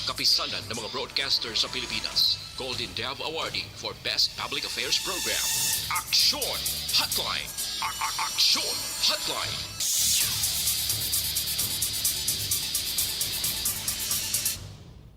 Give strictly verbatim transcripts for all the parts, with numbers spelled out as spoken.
Kapisanan ng mga broadcaster sa Pilipinas. Golden Dove Awardee for Best Public Affairs Program. Aksyon Hotline. A- a- Aksyon Hotline.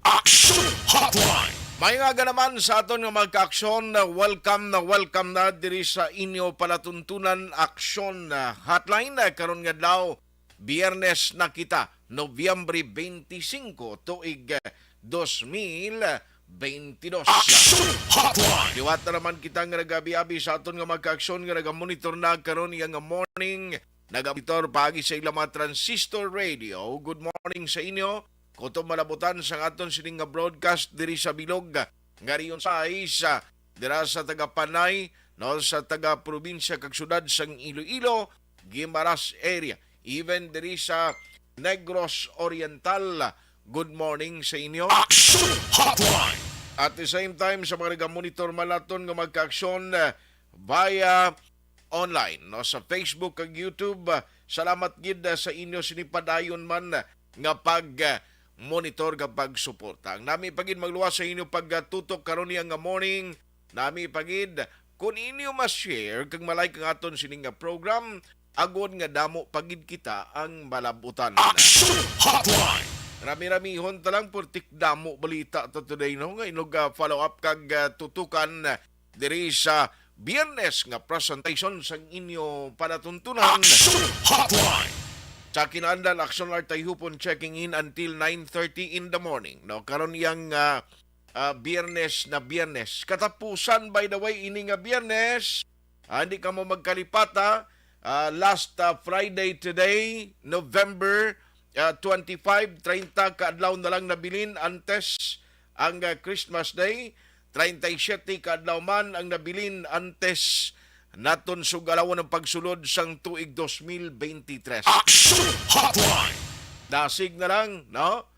Aksyon Hotline. May nga naman sa aton nga magka-aksyon, welcome na welcome na diri sa inyo palatuntunan, Aksyon Hotline. Karon nga adlaw, Biyernes na kita, Nobyembre twenty-five, tuig, eh, dos mil twenty-dos. Aksyon Hotline! Liwat na naman kita nga nagabi-abi sa aton nga magka-aksyon nga nagamonitor na karon iya nga morning. Nagamonitor paagi sa ilang mga transistor radio. Good morning sa inyo. Kutob malabutan sa aton sining nga broadcast diri sa bilog nga Region sais, ah, dira sa taga Panay, no, sa taga probinsya kag syudad sang Iloilo, Guimaras area, even diri sa Negros Oriental. Good morning sa inyo. Action Hotline! At the same time, sa mga nagamonitor man naton nga magka-aksyon, ah, via online, no, sa Facebook kag YouTube, ah, salamat gid, ah, sa inyo sini padayon man, ah, nga pag, ah, monitor kag pagsuporta. Ang nami pa gid magluwas sa inyo pagtutok karon niya nga morning. Nami pa gid, kung inyo ma-share kag ma-like ang aton sini nga program, agod nga damo pa gid kita ang malabutan. Action Hotline! Rami-ramihon ta lang, purtik damo balita to today, no? Nga inog, ah, follow up kag, ah, tutukan, ah, diri sa Biyernes nga presentation sang inyo palatuntunan. Action Hotline! Sa kinaandan, Action Art Tayhupon checking in until nine thirty in the morning, no? Karon yang, ah, ah, Biyernes na Biyernes. Katapusan, by the way, ini nga Biyernes, ah, hindi ka mo magkalipata. Ah, last, ah, Friday today, November, ah, twenty-five, treinta ka adlaw na lang nabilin antes ang, ah, Christmas Day. Treinta y siete ka adlaw man ang nabilin antes naton sugalawon ang pagsulod sang tuig dos mil twenty-three. Action Hotline! Dasig na lang, no?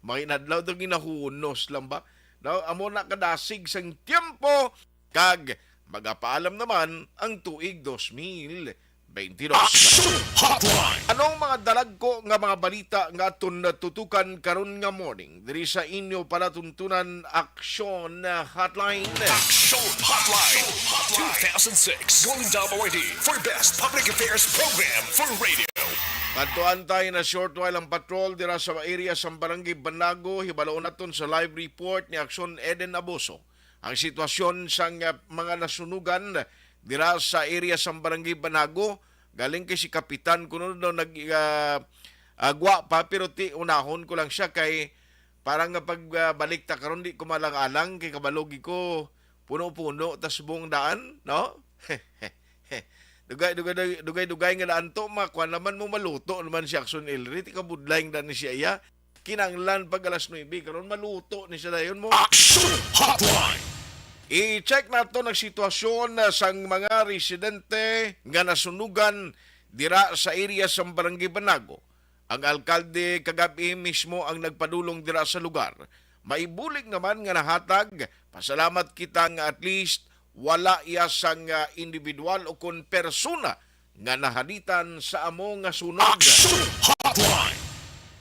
Mga inadlaw daw ginahunos lang ba? No? Amo na kadasig sang tiempo kag magapaalam naman ang tuig dos mil twenty-two. Action Hotline! Anong mga dalagko nga mga balita nga aton natutukan karon nga morning diri sa inyo palatuntunan Action Hotline? Action Hotline two thousand six Golden Dove Awardee for Best Public Affairs Program for Radio. Kadto antay na short while ang patrol dira sa area sa Barangay Banago, hibaloon naton sa live report ni Action Eden Abuso ang sitwasyon sang, ah, mga nasunugan dira sa area sang Barangay Banago. Galing kay si Kapitan kuno daw nag, ah, ah, gwa pa, pero ti unahon ko lang siya kay parang nga pag, ah, balik ta karon di ko malang-alang kay kabalogi ko puno-puno tas buong daan, no? Dugay, dugay, dugay, dugay nga daan to, ma-, kuwan naman mo, maluto naman si Action Elri, ti kabudlay nga daan ni siya iya. Kinanglan pag alas nuebe, karon maluto ni siya dayon mo. Action Hotline! I-check nato ang sitwasyon, ah, sang mga residente nga nasunugan dira sa area sa Barangay Banago. Ang alkalde kagabi mismo ang nagpadulong dira sa lugar. Maibulig naman nga nahatag, pasalamat kita nga at least wala iya sang, ah, individual o kon persona nga nahalitan sa amo nga sunog. Action Hotline!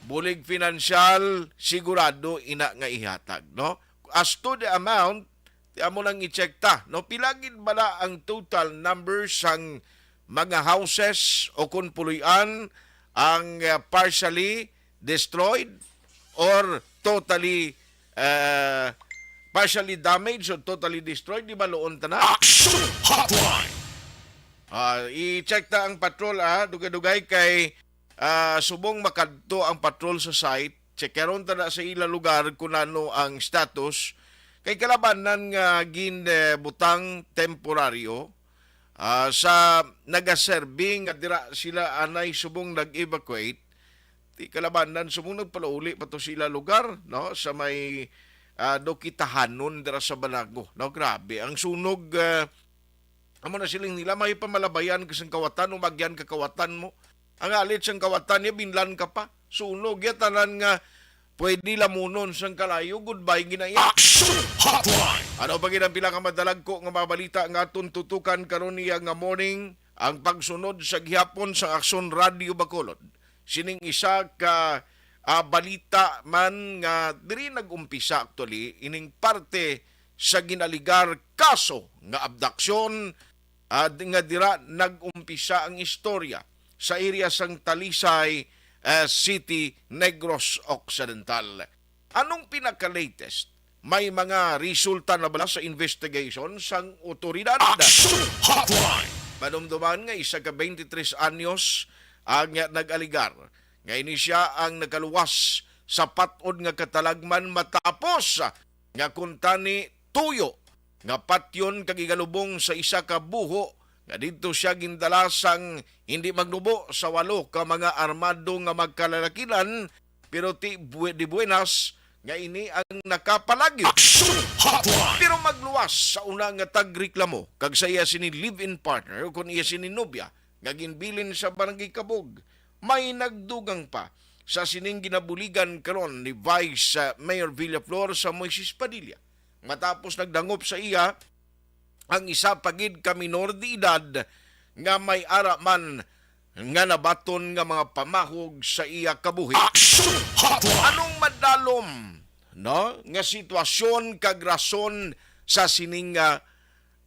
Bulig pinansyal, sigurado ina nga ihatag, no? As to the amount, ti amo lang i-check ta, no? Pila gid bala ang total number sang mga houses o kon puloy-an ang, ah, partially destroyed or totally, ah, partially damaged or totally destroyed, di ba, luon ta na? Action Hotline! Ah, i-check ta ang patrol, ah, dugay-dugay kay, ah, subong makadto ang patrol sa site, checkeron ta na sa ila lugar kung ano ang status. Kay kalabanan nga gin, eh, butang temporaryo, ah, sa nagaserbi nga dira sila anay subong nag-evacuate, ti kalabanan subong nagpalauli pa to sa ila lugar, no? Sa may, ah, Dokitahanon dira sa Banago, no? Grabe ang sunog, ah, amo na siling nila, may pamalabayan ka sang kawatan o magyan ka kawatan mo. Ang alit sang kawatan niya, binlan ka pa. Sunog ya tanan nga pwede lamunon sang kalayo, goodbye gina iya. Action Hotline! Ano pa gid ang pila ka madalagko nga mga balita nga aton tutukan karon niya nga morning? Ang pagsunod sa gihapon sa Aksyon Radyo Bacolod. Sining isa ka, ah, balita man nga diri nag-umpisa actually ining parte sa ginaligar kaso nga abduction, ah, di-, nga dira nag-umpisa ang istorya sa area sang Talisay, ah, City, Negros Occidental. Anong pinaka-latest? May mga resulta na bala sa investigation sang otoridad? Action Hotline! Madumduman nga isa ka twenty-three anyos ang nag-aligar nga ini siya ang nakaluwas sa patod nga katalagman matapos nga kuntani tuyo nga patyon kag igalubong sa isa ka buho nga didto siya gindala sang hindi magnubo sa walo ka mga armado nga magkalalakinan, pero ti bu-, di buenas nga ini ang nakapalagyo. Action Hotline! Pero magluwas sa una nga tagreklamo kag sa iya sini live-in partner o kon iya sini nobya nga ginbilin sa Barangay Kabog, may nagdugang pa sa sining ginabuligan karon ni Vice, uh, Mayor Villaflor sa Moises Padilla matapos nagdangop sa iya ang isa pa gid ka minor de edad nga may ara man nga nabaton nga mga pamahog sa iya kabuhi. Action Hotline! Anong madalom, no, nga sitwasyon kag rason sa sining, ah,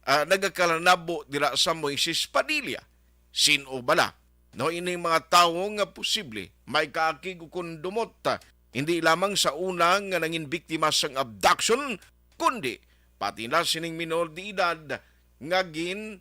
ah, nagakalanabo dira sa Moises Padilla? Sin-o bala, no, ining mga tawo nga posible may kaakig ukon dumot, ah, hindi lamang sa una nga nangin biktima sang abduction, kundi pati na sining minor de edad nga gin-,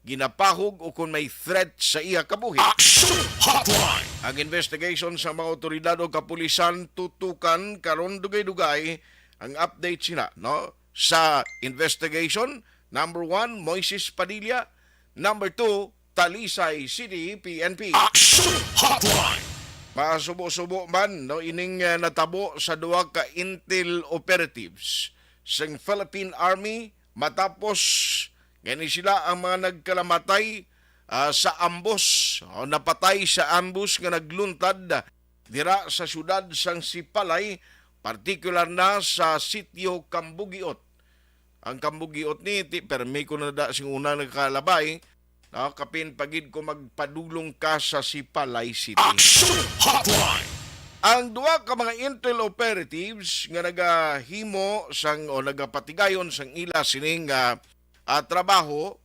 ginapahog ukon may threat sa iya kabuhi. Action Hotline! Ang investigation sa mga otoridad o kapulisan tutukan karon dugay-dugay ang update sina, no, sa investigation. Number one, Moises Padilla. Number two, Talisay City P N P. Action Hotline! Masubo-subo man, no, ining, eh, natabo sa duha ka intel operatives sang Philippine Army matapos gani sila ang mga nagkalamatay, ah, sa ambos, o napatay sa ambos nga nagluntad dira sa siyudad sang Sipalay, partikular na sa Sitio Kambugiot. Ang Kambugiot ni, ti, permi ko na da sing una nagkalabay, no? Kapin pa gid ko magpadulong ka sa Sipalay City. Action Hotline! Ang duha ka mga intel operatives nga nagahimo sang, o nagapatigayon sang ila sining, ah, ah, trabaho,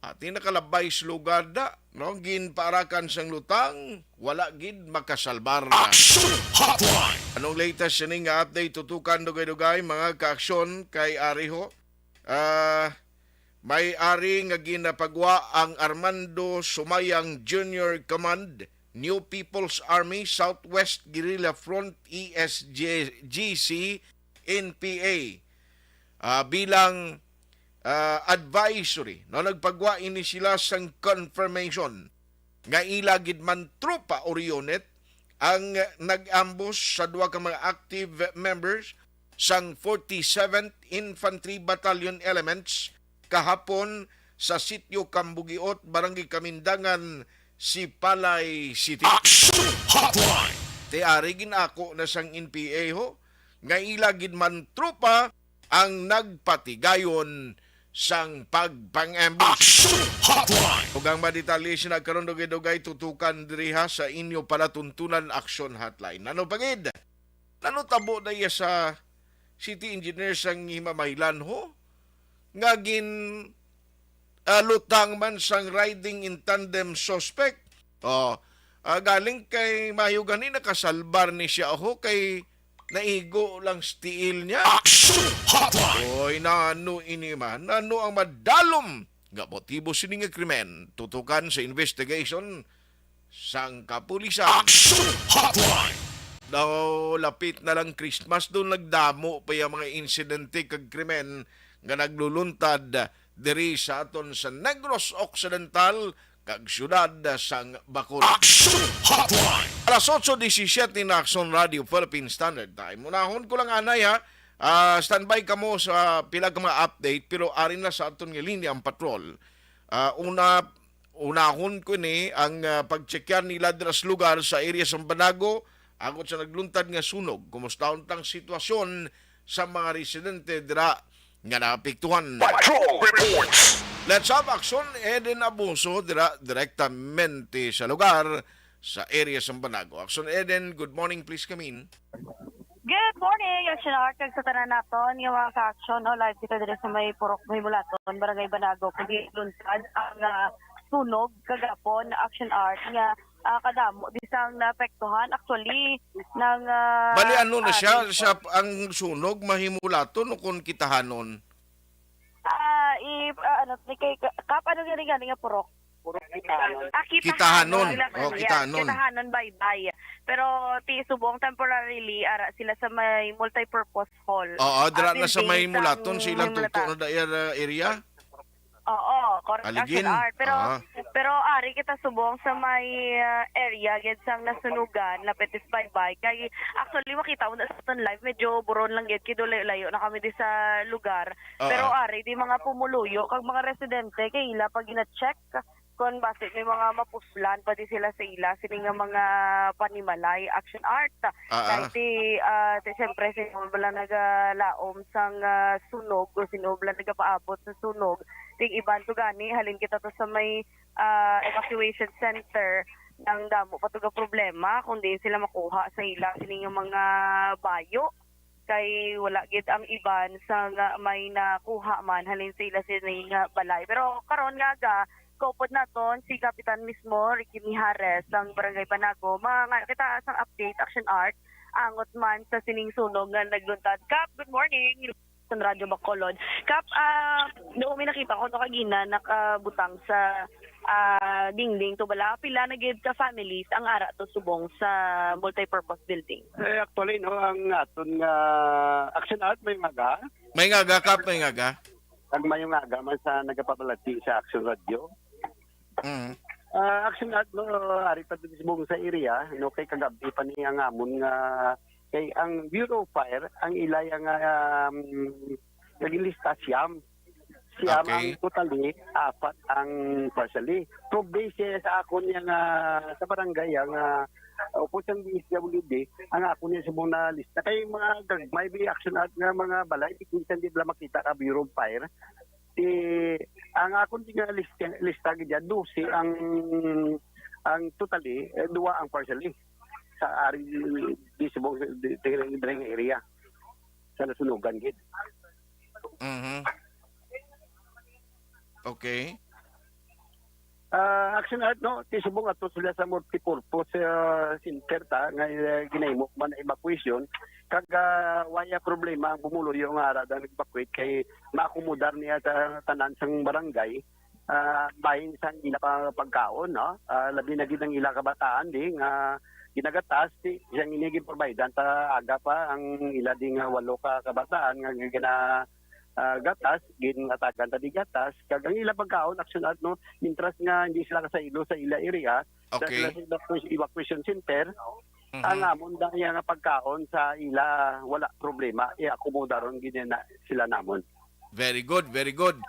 ati nakalabay sa lugar da, no? Ginpaarakan sang lutang, wala gid makasalbar. Action Hotline! Anong latest sini nga update? Tutukan dugay-dugay, mga kaaksyon, kay ari ho. Ah, may ari nga ginapagwa ang Armando Sumayang Junior Command, New People's Army Southwest Guerrilla Front, E S G C, N P A, ah, bilang, ah, advisory, no? Nagpagwa ini sila sang confirmation nga ila gid man tropa or unit ang nag-ambush sa duha ka mga active members sang forty-seventh Infantry Battalion elements kahapon sa Sitio Kambugiot, Barangay Kamindangan, Sipalay City. Action Hotline! Ti ari ginako na sang N P A ho nga ila gid man tropa ang nagpatigayon sang pagpang-ambush. Action Hotline! Ug ang madetalye sina karon dugay-dugay tutukan diri ha sa inyo palatuntunan Action Hotline. Ano pa gid? Nanutabo na iya sa city engineer sang Himamaylan ho nga gin, ah, lutang man sang riding in tandem suspect. Oh, ah, galing kay mayo gani nakasalbar ni siya ho kay naigo lang sa tiil niya. Action Hotline! Oy, nano ini man? Nano ang madalom nga motibo sini nga krimen? Tutukan sa investigation sang kapulisan. Action Hotline! Daw lapit na lang Christmas, doon nagdamo pa yung mga insidente kag krimen nga nagluluntad diri sa aton sa Negros Occidental kag siyudad sang Bacolod. Action Hotline! Alas otso disisiete na, Action Radio Philippine Standard Time. Unahon ko lang anay ha. Ah, standby kamo sa pila ka mga update, pero ari na sa aton nga linya ang patrol. Ah, una, unahon ko ni ang, ah, pagtsekyan nila dira sa lugar sa area sa Banago, agod sa nagluntad nga sunog. Kumusta untang sitwasyon sa mga residente dira nga naapektuhan? Patrol Reports! Let's have action, Eden Abuso, dira direktamente sa lugar. sa area sa Banago. Action Eden, good morning, please come in. Good morning, Action Art, kag sa tanan naton nga mga ka-action, no? Live kita diri sa may Purok Mahimulaton, Barangay Banago, kag gilunsad ang ah, sunog kagapon, Action Art, nga ah, kadamo bisang naapektuhan. Actually, nang ah, Bali, ano na siya? ari, Siya ang sunog, Mahimulaton o kung Kitahanon? Ah, i ah, ano ni kay Kap, ano gani gani nga purok? Purok Kitahanon. Ah, Kitahanon. Kitahanon. Oh, Yes, Kitahanon. Kitahanon, Baybay. Pero ti subong temporarily ara sila sa may multipurpose hall. Oo, dira Ah, na sa building Mahimulaton, sang sa ilang Mahimulaton. Tuto na da area. Oo, correct, Aligin. Action Art. Pero Ah. pero ari kita subong sa may ah, area gid sang nasunugan, lapit is Baybay. Kay actually makita mo na sa aton live, medyo buron lang gid kay layo-layo na kami di sa lugar. Oo. Pero ari di mga pumuluyo kag mga residente kay ila pa gina-check kon basi may mga mapuslan pa di sila sa ila sini nga mga panimalay, Action Art. Ah, Kay ti ah, ti siyempre sino bala nagalaom sang ah, sunog o sino bala nagapaabot sa sunog, ting iban to gani halin kita to sa may ah, evacuation center, nang damo pa to ga problema kung diin sila makuha sa ila sini nga mga bayo. Kay wala gid ang iban sa nga may nakuha man halin sa ila sini nga balay. Pero karon nga aga, kaupod naton si Kapitan mismo, Ricky Mijares, sang Barangay Banago. Mga kita sang update, Action Art, angot man sa sining sunog nga nagluntad. Kap, good morning. Sa Radyo Bacolod. Kap, ah, doon may nakita ko no kagina nakabutang sa ah, dingding to bala. Pila na gid ka families ang ara to subong sa multipurpose building? Eh, actually, no, ang aton nga Action Art may mga May nga aga, Kap, may nga aga. Ang may mga aga man sa nagapabalati sa Action Radio. Mm. Ah, Action Art, no, ari pa din subong sa area, no, kay kagabi pa ni ang amon nga kay ang Bureau of Fire ang ilay ang um, naging lista siyam. Siyam Okay. Ang totally, apat ang partially. Probe siya sa akon niya nga sa barangay ang uh, upos ang D S W D ang akon niya subong na lista kay mga gagmay bi Action Art nga mga balay di kinsan di bala makita ka Bureau of Fire. Ti ang akon di nga lista, lista gid dose ang ang totally eh, duwa ang partially sa ari di subong di, di, di, di nga area sa nasunugan gid. Mhm. Okay. Ah, Action Art, no, ti subong ato sila sa multipurpose ah, center ta nga eh, ginahimo man evacuation kag ah, wala problema ang pumuluyo nga ara daw nag-evacuate kay maakomodar niya sa tanan sang barangay ah, bahin sang ila pa pagkaon, no? Ah, labi na gid ang ila kabataan di nga ginagatas ti siyang ini ginprovidean ta aga pa ang ila di nga walo ka kabataan nga gina ah, gatas, ginatagan ta di gatas, kag ang ila pagkaon Action Art, no, mintras nga hindi sila kasaylo sa ila area, sa Okay. sila sa evacu- evacuation center, Mhm. ang amon da nga pagkaon sa ila wala problema, i-akomodaron gid na sila namon. Very good, very good.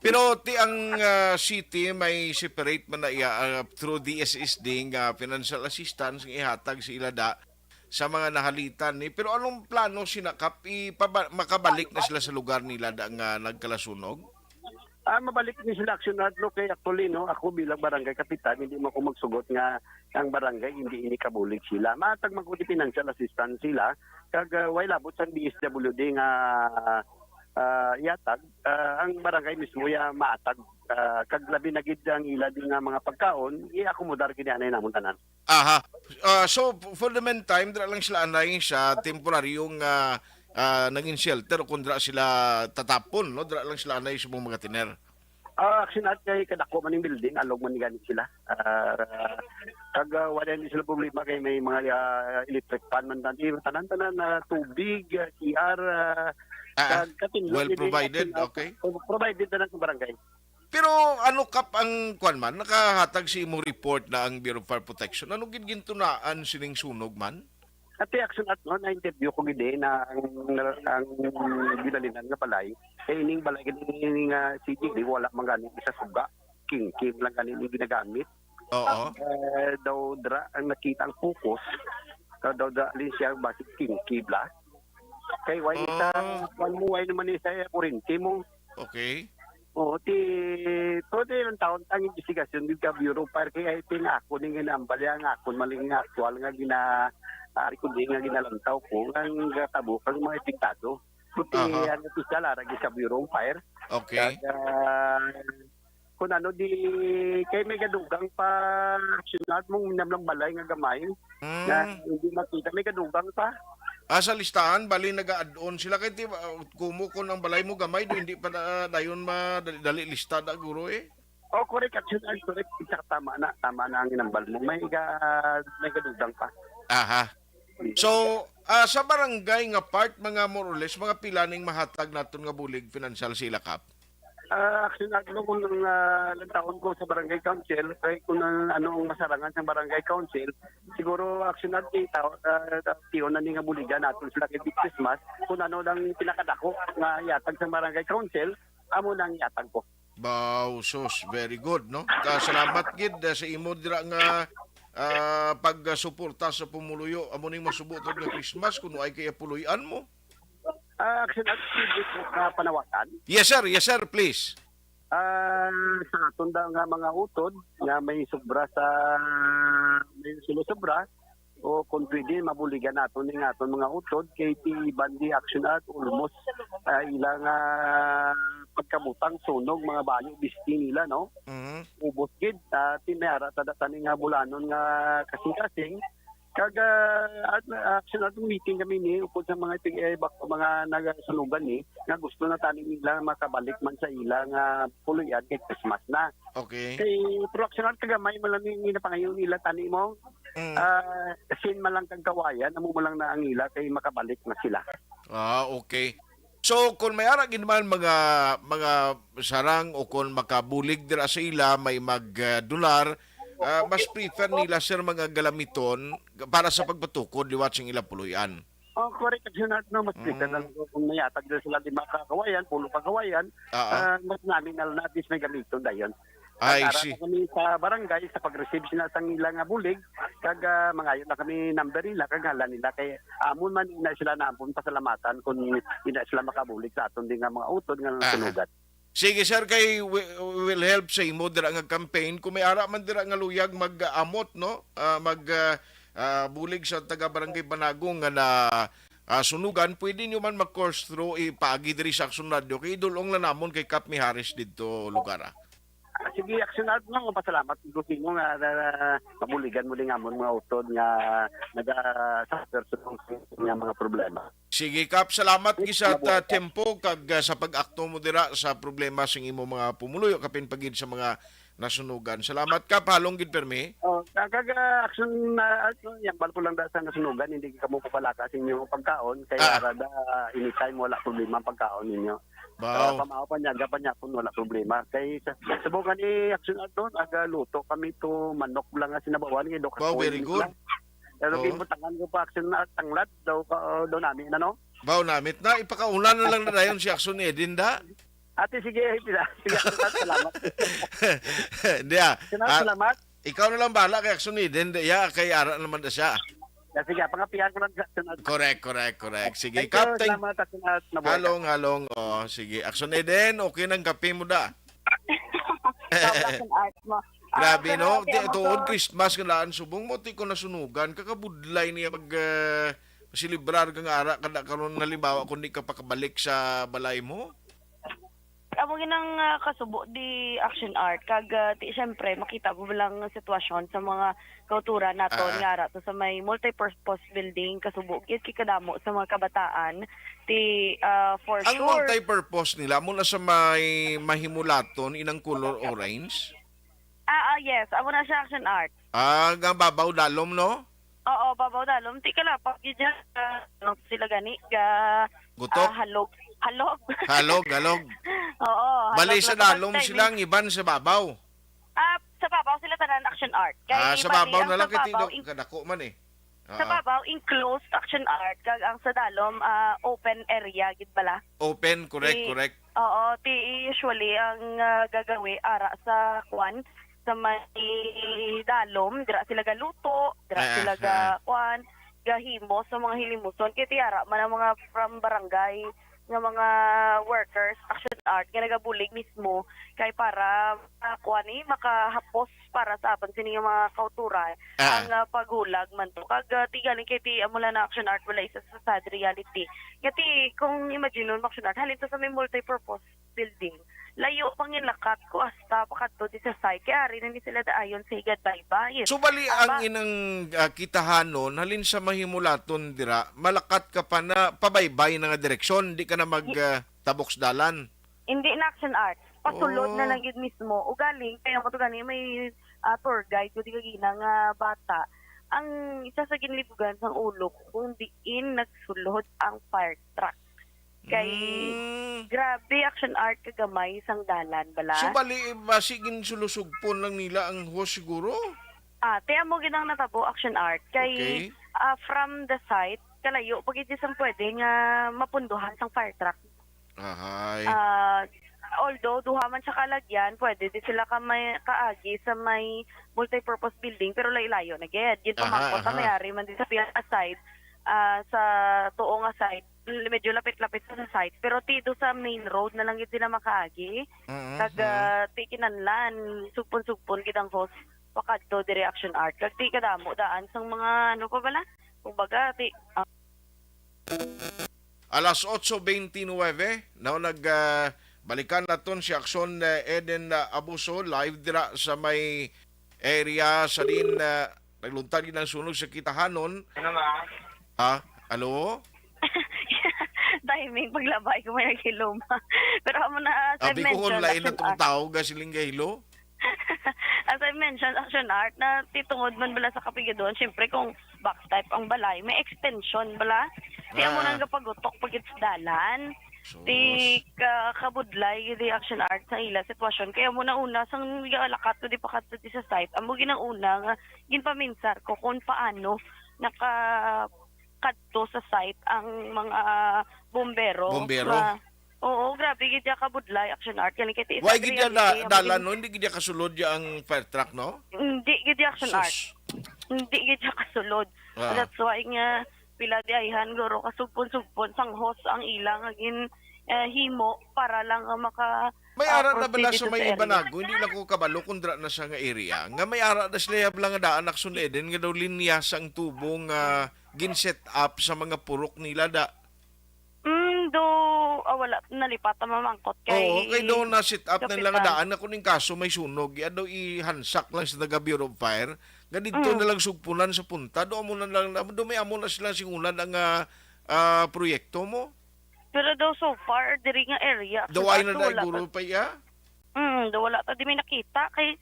Pero ti ang ah, city may separate man na iya ah, through D S S D nga financial assistance nga ihatag sa ila da sa mga nahalitan ni. Pero anong plano sina Kap? Ipaba- makabalik na sila sa lugar nila da nga nagkalasunog? Ah, mabalik ni sila Action Art, no, kay actually, no, ako bilang barangay kapitan, hindi man ko magsugot nga ang barangay hindi ini kabulig sila. Matag man ko di financial assistance sila, kag uh, way labot sa D S W D nga ah, yatag, ah, ang barangay mismo ya maatag ah, kag labi na gid ang ila di nga mga pagkaon, i-akomodar gid anay namon tanan. Aha. Ah, so for the meantime, dira lang sila anay sa temporaryong ah, ah, nangin shelter o kung dira sila tatapon, no? Dira lang sila anay sa mga tiner. Ah, Action Art kay kadako man yung building, alog man gani sila. Ah, kag ah, wala ni sila problema kay may mga ah, electric fan man dati, tanan-tanan na tubig, ah, C R, ah, Ah, kag katinlo well ni provided, Action Art. Okay. Provided na sa barangay. Pero ano Kap ang kwan man, nakahatag sa imong report na ang Bureau of Fire Protection? Ano gid gintunaan sining sunog man? Ati Action Art, no, na-interview ko gid eh, na ang, ang ginalinan nga balay. Kay ining balay gid ining uh, C G D, wala man gani sa suga. King-king lang gani ni ginagamit. Oo. Eh, daw dra ang nakita ang focus. Daw, daw dra din siya basig king-king la. Kay why sa Ah. Kwan mo, why naman ni sa kurinti mo? Okay. Oo, ti, pwede lang taon ang investigasyon gid ka Bureau of Fire, kay I think ako ning ginambal ya nga ako maling nga aktual nga gina, ah, recording nga ginalantaw ko, nga gatabo kang mga epektado. Buti Aha. ang opisyal, ara gid sa Bureau of Fire. Okay. Kag, ah, kung ano, di, kay may gadugang pa aksyonan mong minamlang balay nga gamay na Mm. hindi makita, may gadugang pa. Ah, sa listahan, bali nag-add-on sila kay, di ba, kumo kon ang balay mo gamay, do hindi pa na, dayon madali-dali lista da guro eh. Oh, correct, aksyonan, correct. Isa, tama na, tama na ang inambal mo. May ga-, may gadugang pa. Aha. So, ah, sa barangay nga part, mga more or less, mga pila ning mahatag naton nga bulig financial sa ila, Kap? Ah, aksyonan, no, kung ang, ah, lantawon ko sa barangay council, kay kung ang, ano ang masarangan sa barangay council, siguro aksyonan kita, ah, tiyon na ni nga buligan naton sila kay Big Christmas, kung ano lang pinakadako nga ihatag sa barangay council, amo nang ihatag ko. Wow, sus, very good, no? Ka-, salamat gid, ah, sa imo dira nga, ah, pagsuporta sa pumuluyo. Amo ning masubo to nga Christmas, kung ay kaya puloy-an mo. Ah, aksyon activity sa panawagan. Yes, sir. Yes, sir. Please. Ah, sa aton da nga mga utod nga may sobra sa, may sumusobra, o kung pwede, mabuligan naton ning aton mga utod kay ti Bandi Action Art almost, ah, ila nga pagkabutang sunog, mga bayo, bisti nila, no? Mhm. Ubos gid, ah, ti may ara ta da tani nga bulanon nga kasing-kasing. Kag, ah, at, ah, actually, at meeting kami ni upod sa mga tig-, eh, bak-, mga nagasunugan ni nga gusto na tani nila makabalik man sa ila nga puloy-an kay Christmas na. Okay. Kay, pero actually, at kagamay man lang ni napangayo nila tani mo. Mm. Ah, sin man lang kag kawayan, amo mo lang na ang ila kay makabalik na sila. Ah, okay. So, kung may ara gid man mga, mga sarang o kung makabulig dira sa ila, may mag, ah, donar, ah, mas prefer nila, sir, mga galamiton para sa pagpatukod liwat sing ila puloy-an. Oh, correct, Junard, no? Mas prefer Mm. lang kung may atag dira sila lima ka kawayan, pulo ka kawayan, Ah, ah. ah, mas nami na lang na at least may gamiton dayon. Ay, Nag-ara see. na kami sa barangay sa pag-receive sila sang ila nga bulig, kag, ah, mangayo na kami number nila, kag ngalan nila, kay amon man ina sila na ampon pasalamatan kung ina sila makabulig sa aton din nga mga utod nga Aha. nasunugan. Sige, sir, kay wi-, will help sa imo dira nga campaign. Kung may ara man dira nga luyag mag-amot, no? Ah, mag, ah, ah, bulig sa taga Barangay Banagong nga na, ah, sunugan, pwede nyo man mag-course through, ipaagi diri sa Action Radio. Kay idulong na namon kay Kap Mijares didto lugar, ah. Ah, sige, Action Art, no, mapasalamat ko sa imo nga, nga mabuligan mo din amon mga utod nga naga-suffer sa nga mga problema. Sige, Kap, salamat Yes, gid sa mabuhay ta-, ka. tempo kag, ah, sa pag-akto mo dira sa problema sing imo mga pumuluyo, kapin pa gid sa mga nasunugan. Salamat, Kap, halong gid permi. Oh, kag, ah, action na, ano, yambal ko lang da sa nasunugan, hindi kamo papalaka sa inyong pagkaon, kay Ah. ara da, anytime wala problema ang pagkaon ninyo. Wow. Ah, pamao pa niya, gapa niya kung wala problema. Kay sa, sa buka ni Action Art doon, aga luto kami to manok lang nga sinabawan, kay do Wow, very kakuha good. lang. Pero Oo. gibutangan ko pa Action Art, tanglad, daw ka, daw nami na, no? Wow, namit na. Ipakauna na lang na dayon si Action Eden, da? Ate, sige, sige, sige, Action Art, salamat. Hindi, ah. Action Art, Ah, salamat. ikaw na lang bahala kay Action Eden, di, ya, kay ara naman na siya. Ya, sige, pangapihan ko lang sa Action Art. Correct, correct, correct. Sige, Thank you, Kap, thank-, salamat, Action Art. Mabuhay ka. Halong, halong. Oh, sige. Action Eden, okay nang kape mo da. Sa Action Art mo. Ah, Grabe, pero no? okay, Di, ang tuod, mga Christmas nga daan subong mo, ti ko nasunugan, kakabudlay niya pag, ah, selebrar ka nga ara, kada karon, halimbawa, kung di ka pakabalik sa balay mo? Amo ginang, ah, kasubo di Action Art, kag, ah, ti, siyempre, makita mo lang ang sitwasyon sa mga kauturan naton Ah. nga ara to sa may multipurpose building, kasubo gid kay kadamo sa mga kabataan. Ti, ah, for Ang sure. multipurpose nila, amo na sa may mahimulaton, inang color orange? Ah, ah, yes. Amo na siya, Action Art. Ah, nga babaw dalom, no? Oo, babaw dalom. Ti kalapak gid dyan. Ah, ano sila gani? Ga, Gutok? ah, halog. Halog. Halog, halog. Oo, Bali halog sa na first dalom time, sila, eh. ang iban sa babaw. Ah, sa babaw sila tanan, Action Art. Kay Ah, sa bali, babaw ang na lang, sa kay babaw, tigo-, in-, kadako man, eh. Sa Ah. babaw, enclosed, Action Art, kag ang sa dalom, ah, open area gid bala. Open, correct, Ti-, correct. oo, ti usually ang, ah, gagawi ara sa kwan, sa may dalom, dira sila galuto, dira Ah, sila ah. ga-, kwan, gahimo sa mga hilimuson. Kay ti ara man ang mga from barangay, nga mga workers, Action Art, nga nagabulig mismo kay para, ah, kuwan ni, makahapos para sa aton sini nga mga kauturan Ah. ang, ah, paghulag man to. Kag, ah, ti galing kay ti amo lang na Action Art, wala isa sa sad reality. Nga ti, kung imagine mo, Action Art, halin to sa may multi-purpose building. Layo pang ilakat ko hasta pakadto di sa site. Kay ari na ni sila daayon sa higad baybay. So, bali ang Aba. inang, ah, kitahanon, halin sa Mahimulaton dira, malakat ka pa na pabaybay na nga direksyon, di ka na mag, Di- ah, tabok sa dalan. Hindi na Action Art. Pasulod na Oh. lang yun mismo. Ugaling, kaya mo to gani, may, ah, tour guide ko di kagina nga bata. Ang isa sa ginlibugan sang ulo ko, kung diin nagsulod ang fire truck. Kay, Mm. grabe, Action Art, kagamay sang dalan, bala. So, bali, basi ginsulusugpon lang nila ang hose siguro? Ah, ti amo gid ang natabo, Action Art. Kay, Okay. ah, from the site, kalayo pa gid sang pwede nga mapunduhan sang fire truck. Ahay. Ah, although duha man siya kalagyan, pwede di sila ka may, kaagi sa may multipurpose building, pero layo-layo na gid. Yun Aha, pamangkot na aha. mayari man di sa pila ka side, ah, sa tuo nga side, medyo lapit-lapit sa side, pero ti do sa main road na lang gid sila makaagi. Mhm, Kag, mhm. ah, ti kinahanglan, sugpon-sugpon gid ang hose pakadto diri Action Art. Kag ti kadamo daan sang mga, ano pa bala? Kumbaga, ti, ah, Alas otso beintinuebe, now nag, ah, balikan naton si Action, ah, Eden, ah, Abuso, live dira sa may area sa din, ah, nagluntad gid ang sunog sa kitahanon. Ano, ma? Ah, hello? Timing, paglabay ko may naghilom. Pero amo na, as I Abi ko, mentioned, lain na Action tong Art. tao, ga siling ga hello? As I mentioned, Action Art, na titungod man bala sa kapigaduhan, syempre kung box type ang balay, may extension bala. Kaya mo Ah. nang gapagutok pagit sa dalan. Sus. Di ka kabudlay, di Action Art sa ila sitwasyon. Kaya mo na una, sang galakat ko, di pa kadto di sa site, amo ginang una nga ginpaminsar ko kung paano naka kadto sa site ang mga bombero. Bombero? Nga, oo, grabe gid ya kabudlay, Action Art. Gani kay ti Why sa gid ya reality, da-, ang dalan, magin- no? Hindi gid ya kasulod ya ang fire truck, no? Hindi gid ya, Action Art. Sus. Hindi gid ya kasulod. Ah. That's why nga pila di ayhan, guro, kasugpon-sugpon sang hose ang ila nga gin, eh, himo para lang nga maka, May ah, ara na bala proceed sa dito may sa area. Ibanago, hindi lang ko kabalo kung dira na sa nga area. Nga may ara na sila ya bala nga daan, Action Eden, nga daw linya sang tubo nga gin-set up sa mga purok nila da. Mm, do, ah, wala, nalipat ang mamangkot kay Oo, kay doon na set up na nila nga kapitan. Daan na kuning kaso may sunog. Ya daw ihansak lang sa taga Bureau of Fire. Nga dito Mm. na lang sugpunan sa punta. Do amo na lang, do may amo na sila singulan ang, ah, ah, proyekto mo. Pero daw so far, diri nga area, Daw ay na actually, wala dai guro pa. pa iya? Mm, daw wala pa di may nakita kay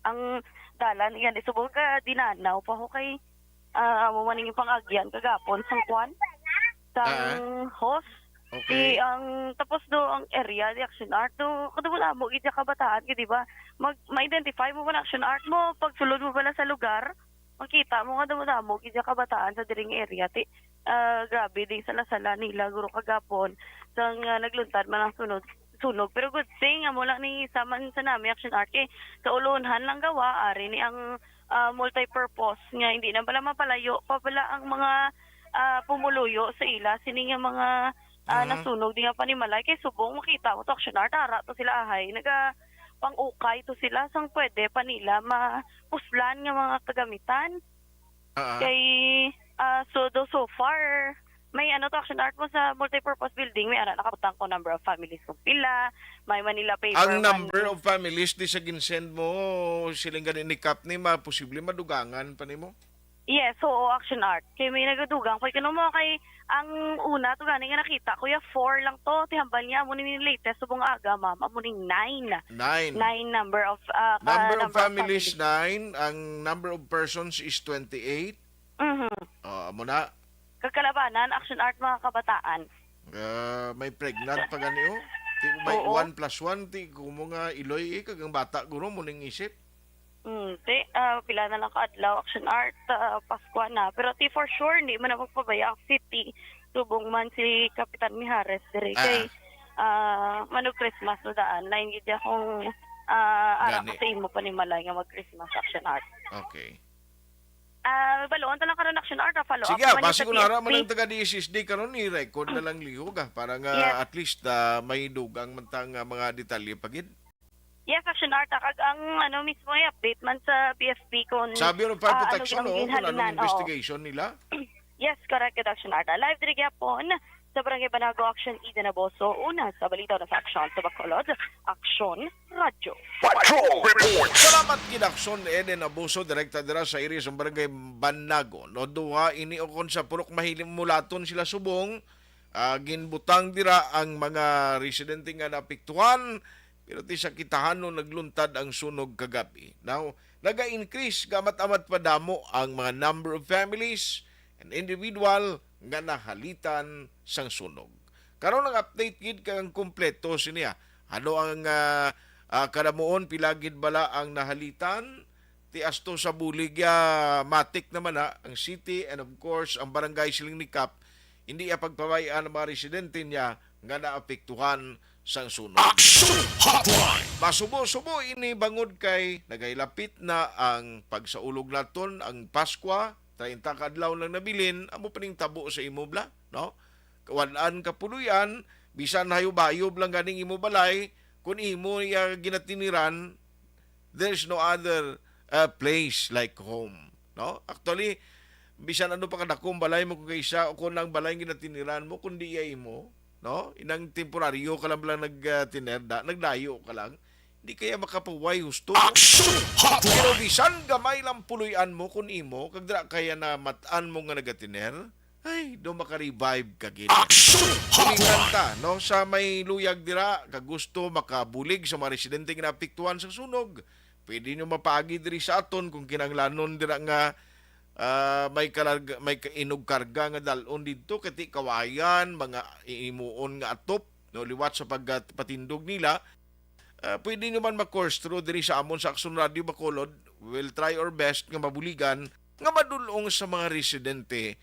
ang dalan, yan, subong ka, dinanaw pa ko kay, ah, amo man yung pang-agyan kagapon sang kwan, sang Ah. hose. Okay. Di ang, tapos do ang area, di Action Art, do, kadamo-damo gid ya kabataan, gid, di ba? Mag, ma-identify mo man Action Art mo, pag sulod mo bala sa lugar, makita mo nga damo-damo gid ya kabataan sa diring area. Ti, ah, grabe, di sala-sala nila, guro, kagapon, sang, ah, nagluntad man ang sunod, sunog. Pero good thing, amo lang ni sa man sa nami Action Art, kay sa ulunhan lang gawa, ari ni ang, ah, multi-purpose nga hindi na pala mapalayo pa pala ang mga, ah, pumuluyo sa ila. Sini nga mga, ah, Mhm. nasunog di nga panimalay, kay subong makita mo to, Action Art, ara to sila ahay. Naga pang-ukay to sila, sang pwede pa nila mapuslan nga mga kagamitan. Ah. Kay, ah, so, do, so far, may ano to, Action Art mo sa multipurpose building, may ara nakabutang ko number of families kung pila, may Manila paper, Ang number man. Of families di sa ginsend mo, siling gani ni Kap ni, ma-, posible madugangan pa nimo? Yes, oo, Action Art. Kay may nagadugang, kay kuno mo, kay ang una to gani nga nakita ko, ya four lang to. Ti hambal niya, amo ni latest subong aga, ma'am, amo ni nine. Nine. Nine number of, ah, ka-, Number of number of families, families. Nine. Ang number of persons is twenty-eight. Mhm. Oh, amo na. Kagkalabanan, Action Art, mga kabataan. Ah, may pregnant pa gani, oh. Ti, may Oo. One plus one, ti, kumo nga iloy, eh, kag ang bata, guro, mo ning isip. Hmm, ti, ah, pila na lang ka adlaw, Action Art, ah, Paskwa na. Pero ti, for sure, hindi man na magpabaya ang city. Subong man si Kapitan Mijares diri Ah. kay, ah, manug Christmas na daan. Lain gid akong, ah, ara Gani. Ka sa imo panimalay nga mag-Christmas, Action Art. Okay. Ah, balon ta lang karon, Action Art, ah, follow up Sige, naman ni basi sa kung nara man P F P. Ang taga D S S D karon, i-record na lang lihog, ah, para nga Yes. at least, ah, may dugang man ta nga mga detalye pa gid. Yes, Action Art, ah, kag ang, ano, mismo i-update man sa P F P kung, Sa Bureau of Fire ah, ano Protection, ang oh, kung anong ginhalinan, oo. investigation nila. Yes, correct, Action Art, ah. Live diri gyapon sa Barangay Banago, Action Eden Abuso. Una sa balita na sa Aksyon sa Bacolod, Aksyon Radyo. Patrol Report. Salamat kid Aksyon Eden Abuso, direkta dira sa area sa Barangay Banago. No, duha ini ukon sa purok mahiling mulaton sila subong. Ah, ginbutang dira ang mga residente nga naapektuhan, pero ti sa kitahanon nagluntad ang sunog kagabi. Now, naga-increase, gamat-amat pa damo ang mga number of families and individual nga nahalitan sang sunog. Karon ang update gid kag ang kompleto sini, ah. Ano ang, ah, ah, kadamuon, pila gid bala ang nahalitan? Ti asto sa bulig, ah, matik naman, ha, ang city and of course ang barangay siling ni Kap, hindi iya pagpabay-an ang mga residente niya nga naapektuhan sang sunog. Action Hotline! Masubo-subo ini bangod kay nagailapit na ang pagsaulog naton, ang Paskwa, treinta ka adlaw lang nabilin, amo pa ning tabo sa imo bala, no? Kawan-an ka puloy-an, bisan hayop-hayop lang ganing imo balay, kung imo iya ginatiniran, there's no other, uh, place like home, no? Actually, bisan ano pa kadakong balay mo kung kaysa o kung ang balay ginatiniran mo, kung di iya imo, no? Inang temporaryo ka lang, lang nag, uh, tiner, da, nagdayo ka lang, di kaya makapahuway husto. Action Hotline! Pero bisan gamay lang puloy-an mo kung imo, kag dira kaya na matan mo nga nagatiner, ay, do maka-revive ka gid. Action Hotline! Kanta, no? Sa may luyag dira, kag gusto makabulig sa mga residente nga naapektuhan sa sunog, pwede nyo mapaagi diri sa aton kung kinahanglanon dira nga, ah, may kalarga, may ka-, inugkarga nga dal-on didto, kay ti kawayan, mga imuon nga atop, no, liwat sa pagpatindog nila. Ah, pwede nyo man ma-course through diri sa amon sa Aksyon Radio Bacolod. We'll try our best nga mabuligan nga madul-ong sa mga residente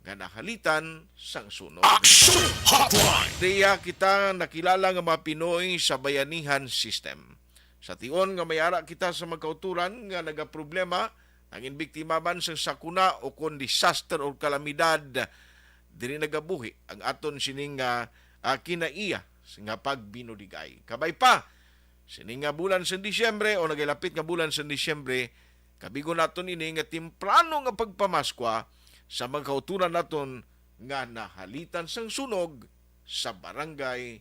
nga nahalitan sang sunog. Action Hotline! Diya kita nakilala nga mga Pinoy sa Bayanihan System. Sa tion nga may ara kita sa mga kauturan nga nagaproblema, nangin biktima man sa sakuna o kon disaster or kalamidad, diri nagabuhi ang aton sining nga, ah, kinaiya nga pagbinuligay. Kabay pa, sini nga bulan sa Disyembre o nagailapit nga bulan sa Disyembre, kabigon naton ini nga temprano nga pagpamaskwa sa mga kauturan naton nga nahalitan sang sunog sa Barangay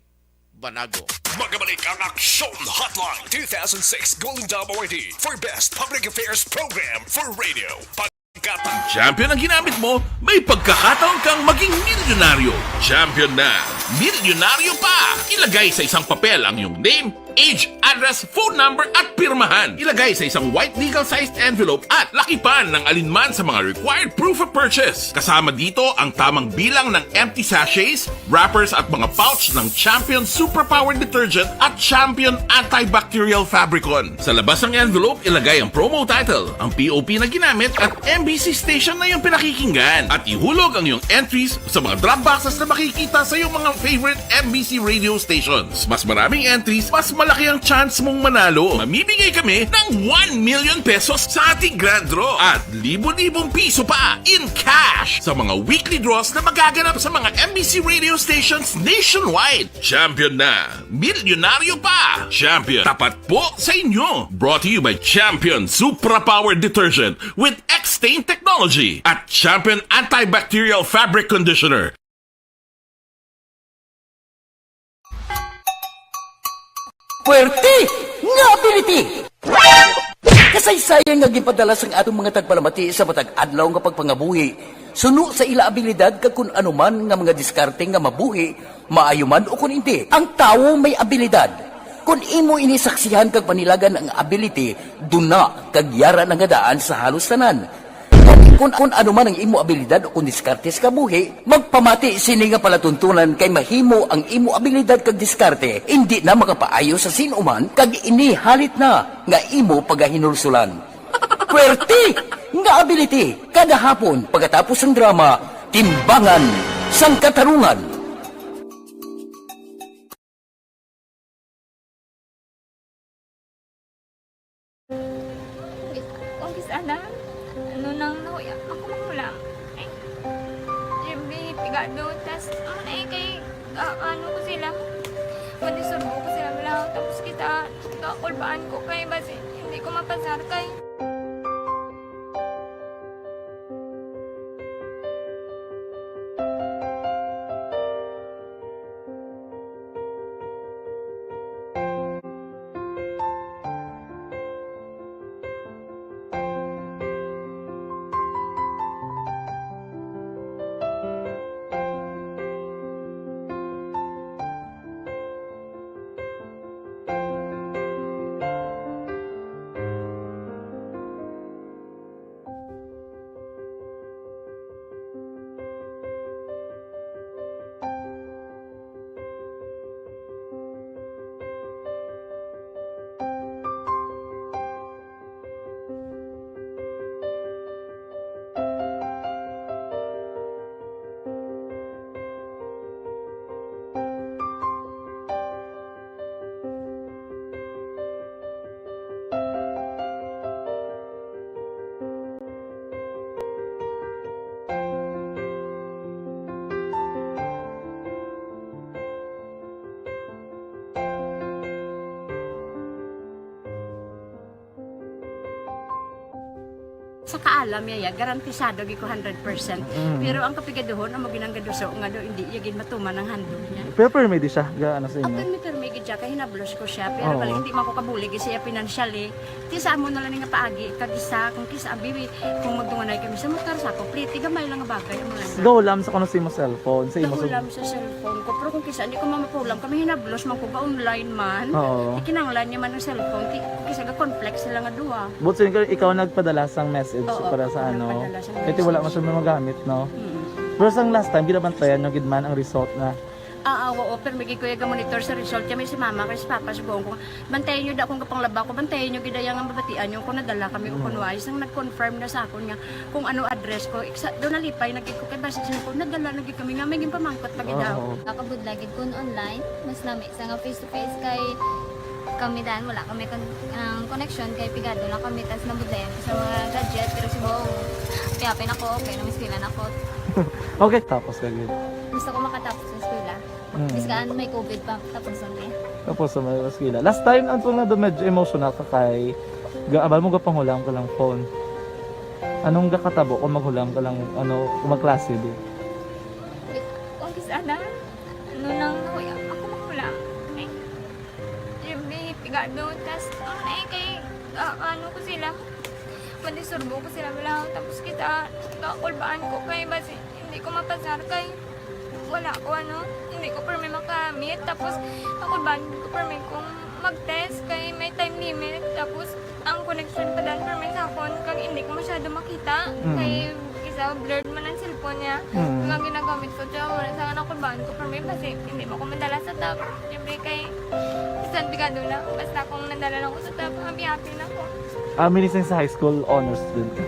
Banago. Magabalik ang Aksyon Hotline two thousand six Golden Dome Awardee for Best Public Affairs Program for Radio. Pagkatang Champion ang ginamit mo, may pagkakataon kang maging milyonaryo. Champion na, milyonaryo pa! Ilagay sa isang papel ang iyong name, age, address, phone number, at pirmahan. Ilagay sa isang white legal-sized envelope at lakipan ng alinman sa mga required proof of purchase. Kasama dito ang tamang bilang ng empty sachets, wrappers at mga pouch ng Champion Superpower Detergent at Champion Antibacterial Fabricon. Sa labas ng envelope, ilagay ang promo title, ang P O P na ginamit at M B C station na iyong pinakikinggan. At ihulog ang iyong entries sa mga drop boxes na makikita sa iyong mga favorite M B C radio stations. Mas maraming entries, mas malaki ang chance mong manalo. Mamimigay kami ng one million pesos sa ating grand draw at libo-libong piso pa in cash sa mga weekly draws na magaganap sa mga M B C radio stations nationwide. Champion na! Milyonaryo pa! Champion, tapat po sa inyo! Brought to you by Champion Supra Power Detergent with X-Stain Technology at Champion Antibacterial Fabric Conditioner. Puwerte nga ability! Kasaysayan nga ginpadala sang atong mga tagpalamati sa matag adlaw nga pagpangabuhi, suno sa ila abilidad kag kun ano man nga mga diskarte nga mabuhi, maayo man o kun indi. Ang tawo may abilidad. Kun imo ini saksihan kag panilagan ang ability, duna kag yara na nga daan sa halos tanan. Kun, kun ano man ang imo abilidad o kun diskarte sa kabuhi, magpamati sini nga palatuntunan kay mahimo ang imo abilidad kag diskarte indi na makapaayo sa sin-o man kag ini halit na nga imo pagahinulsulan. Puwerte nga ability kada hapon pagkatapos sang drama, Timbangan sang Katarungan. Kung kis-, ana, Ano nang nahuya ako maghulam? Ay, siyempre, pigado. Tas, ano na eh, kay, ah, ano ko sila? Manisurbo ko sila, wala. Tapos kita, kakulbaan ko kay, basi, hindi ko mapasar kay. Sa kaalam niya, ya, garantisado gid ko hundred percent. Mm. Pero ang kapigaduhon, amo ginang gaduso nga do, hindi iya gid matuman ang handog niya. Pero permi di siya, ga, ano sa inyo? Permi, permi gid siya, kay hinablos ko siya. Pero Oo. pag hindi man ko kabulig siya financially, ti sa amo na lang nga paagi, kag isa, kung kisa, abi, kung magtunganay kami sa motor, sa ako, pliti, gamay lang nga bagay, amo lang. Gahulam sa kuno sa imo cellphone, sa imo Gahulam sa cellphone ko, pero kung kisa, hindi ko mamapulam, kami hinablos man ko, ga online man. Oo. Ikinanglan niya man ang cellphone, ti, kung kisa, ga-conflict sila nga duha. But since ikaw nagpadala sang message Oo, para sa ako ano, nagpadala sang kaya wala message. man siya magamit, no? Mm. Pero sang last time, ginabantayan nyo gid man ang result na. Ah, ah, oo, pero may gid ko yung monitor sa result. Kaya may si mama, kay si papa, sugoon ko, "Bantayan nyo da akong kapanglaba ko, bantayan nyo gid ang mabatian nyo kung nadala kami o Mm. kung wala." Isang nag-confirm na sa akon nga kung ano address ko. Iksa, doon nalipay na gid ko, kay basta siya ko, nadala na gid kami nga, may ginpamangkot pa gid Oo. daw. Nakabudlay gid kun online, mas nami sa nga face to face kay kami dan, wala kami kon-, ang connection kay pigado lang kami, tas nabudlayan ko sa mga gadget, pero si Bong, happy-happy na ko, okay na, may eskwela na ko. Okay, tapos ka gid. Gusto ko makatapos sa eskwela. Mm. Bis ka, ano, may covid pa, tapos ang day. Tapos sa mga eskwela. Last time, ang tunga na medyo emotional ka kay, ga-, abal mo gapanghulam ka lang phone. Anong gakatabo kung maghulam ka lang, ano, kung magklase, di? Kung kis-, ano, ano nang nahuya ako maghulam. Eh, siyempre, pigado. Tas, ano na eh, kay, ah, ano ko sila, manisurbo ko sila, wala. Tapos kita, kakulbaan ko kay, basi, hindi ko mapasar kay, wala ko, ano, hindi ko permi makamit. Tapos, kakulbaan ko permi kung mag-test kay may time limit. Tapos, ang connection pa dan permi sa akon, kag hindi ko masyado makita. Mm. Kay, isa, blurred man ang cellphone niya. Mm. Kag ang ginagamit ko, siya, wala sa anak ko, baan ko, pero may basi, hindi mo ko madala sa top. Siyempre, kay, bisan pigado na, basta kung nadala lang ko sa top, happy-happy na ko. Ah, minising sa high school, honor student ka?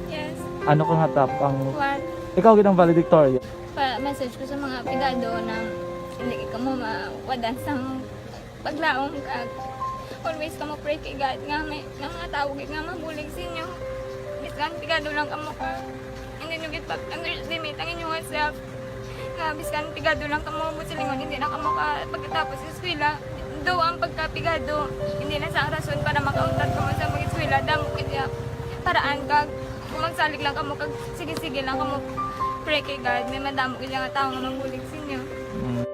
Yes. Ano ka nga top? Ang One. Ikaw, gid ang valedictorian? Pa, message ko sa mga pigado na hindi ka mo mawadan sang paglaom kag always kamo pray kay God nga may, nga mga tawo gid nga mabulig sa inyo. Biskan pigado lang kamo ka, hindi nyo gid pag-underestimate ang inyong self. Nga biskan pigado lang kamo, buot silingon, hindi na kamo ka pagkatapos sa eskwela. Though ang pagkapigado, hindi na sa rason para makauntat kamo sa mag-eskwela. Damo gid nga paraan kag kung magsalig lang kamo kag sige-sige lang kamo pray kay God, may madamo gid nga tawo nga mabulig sa inyo. Mm.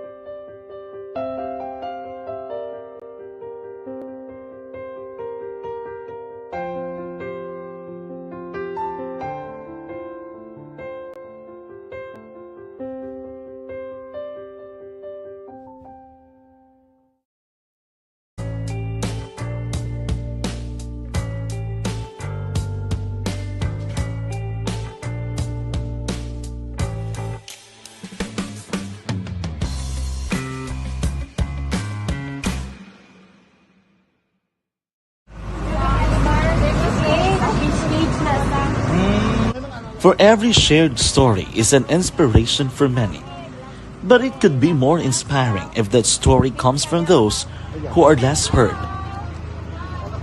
For every shared story is an inspiration for many. But it could be more inspiring if that story comes from those who are less heard.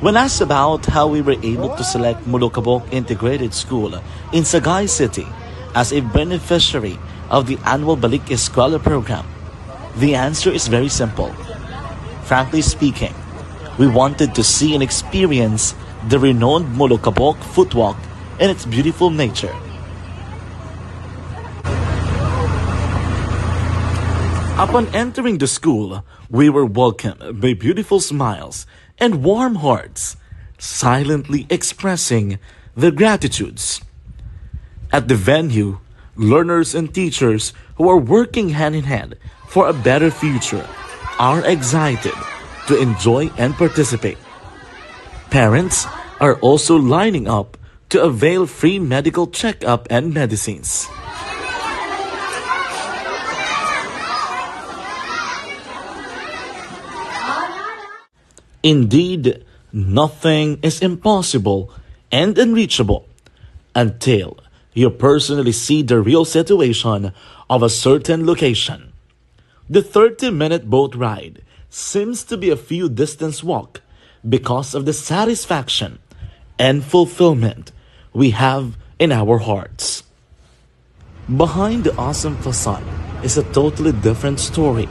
When asked about how we were able to select Molokabok Integrated School in Sagay City as a beneficiary of the annual Balik Eskwela program, the answer is very simple. Frankly speaking, we wanted to see and experience the renowned Molokabok footwalk and its beautiful nature. Upon entering the school, we were welcomed by beautiful smiles and warm hearts, silently expressing their gratitudes. At the venue, learners and teachers who are working hand in hand for a better future are excited to enjoy and participate. Parents are also lining up to avail free medical checkup and medicines. Indeed, nothing is impossible and unreachable until you personally see the real situation of a certain location. The thirty-minute boat ride seems to be a few distance walk because of the satisfaction and fulfillment we have in our hearts. Behind the awesome facade is a totally different story.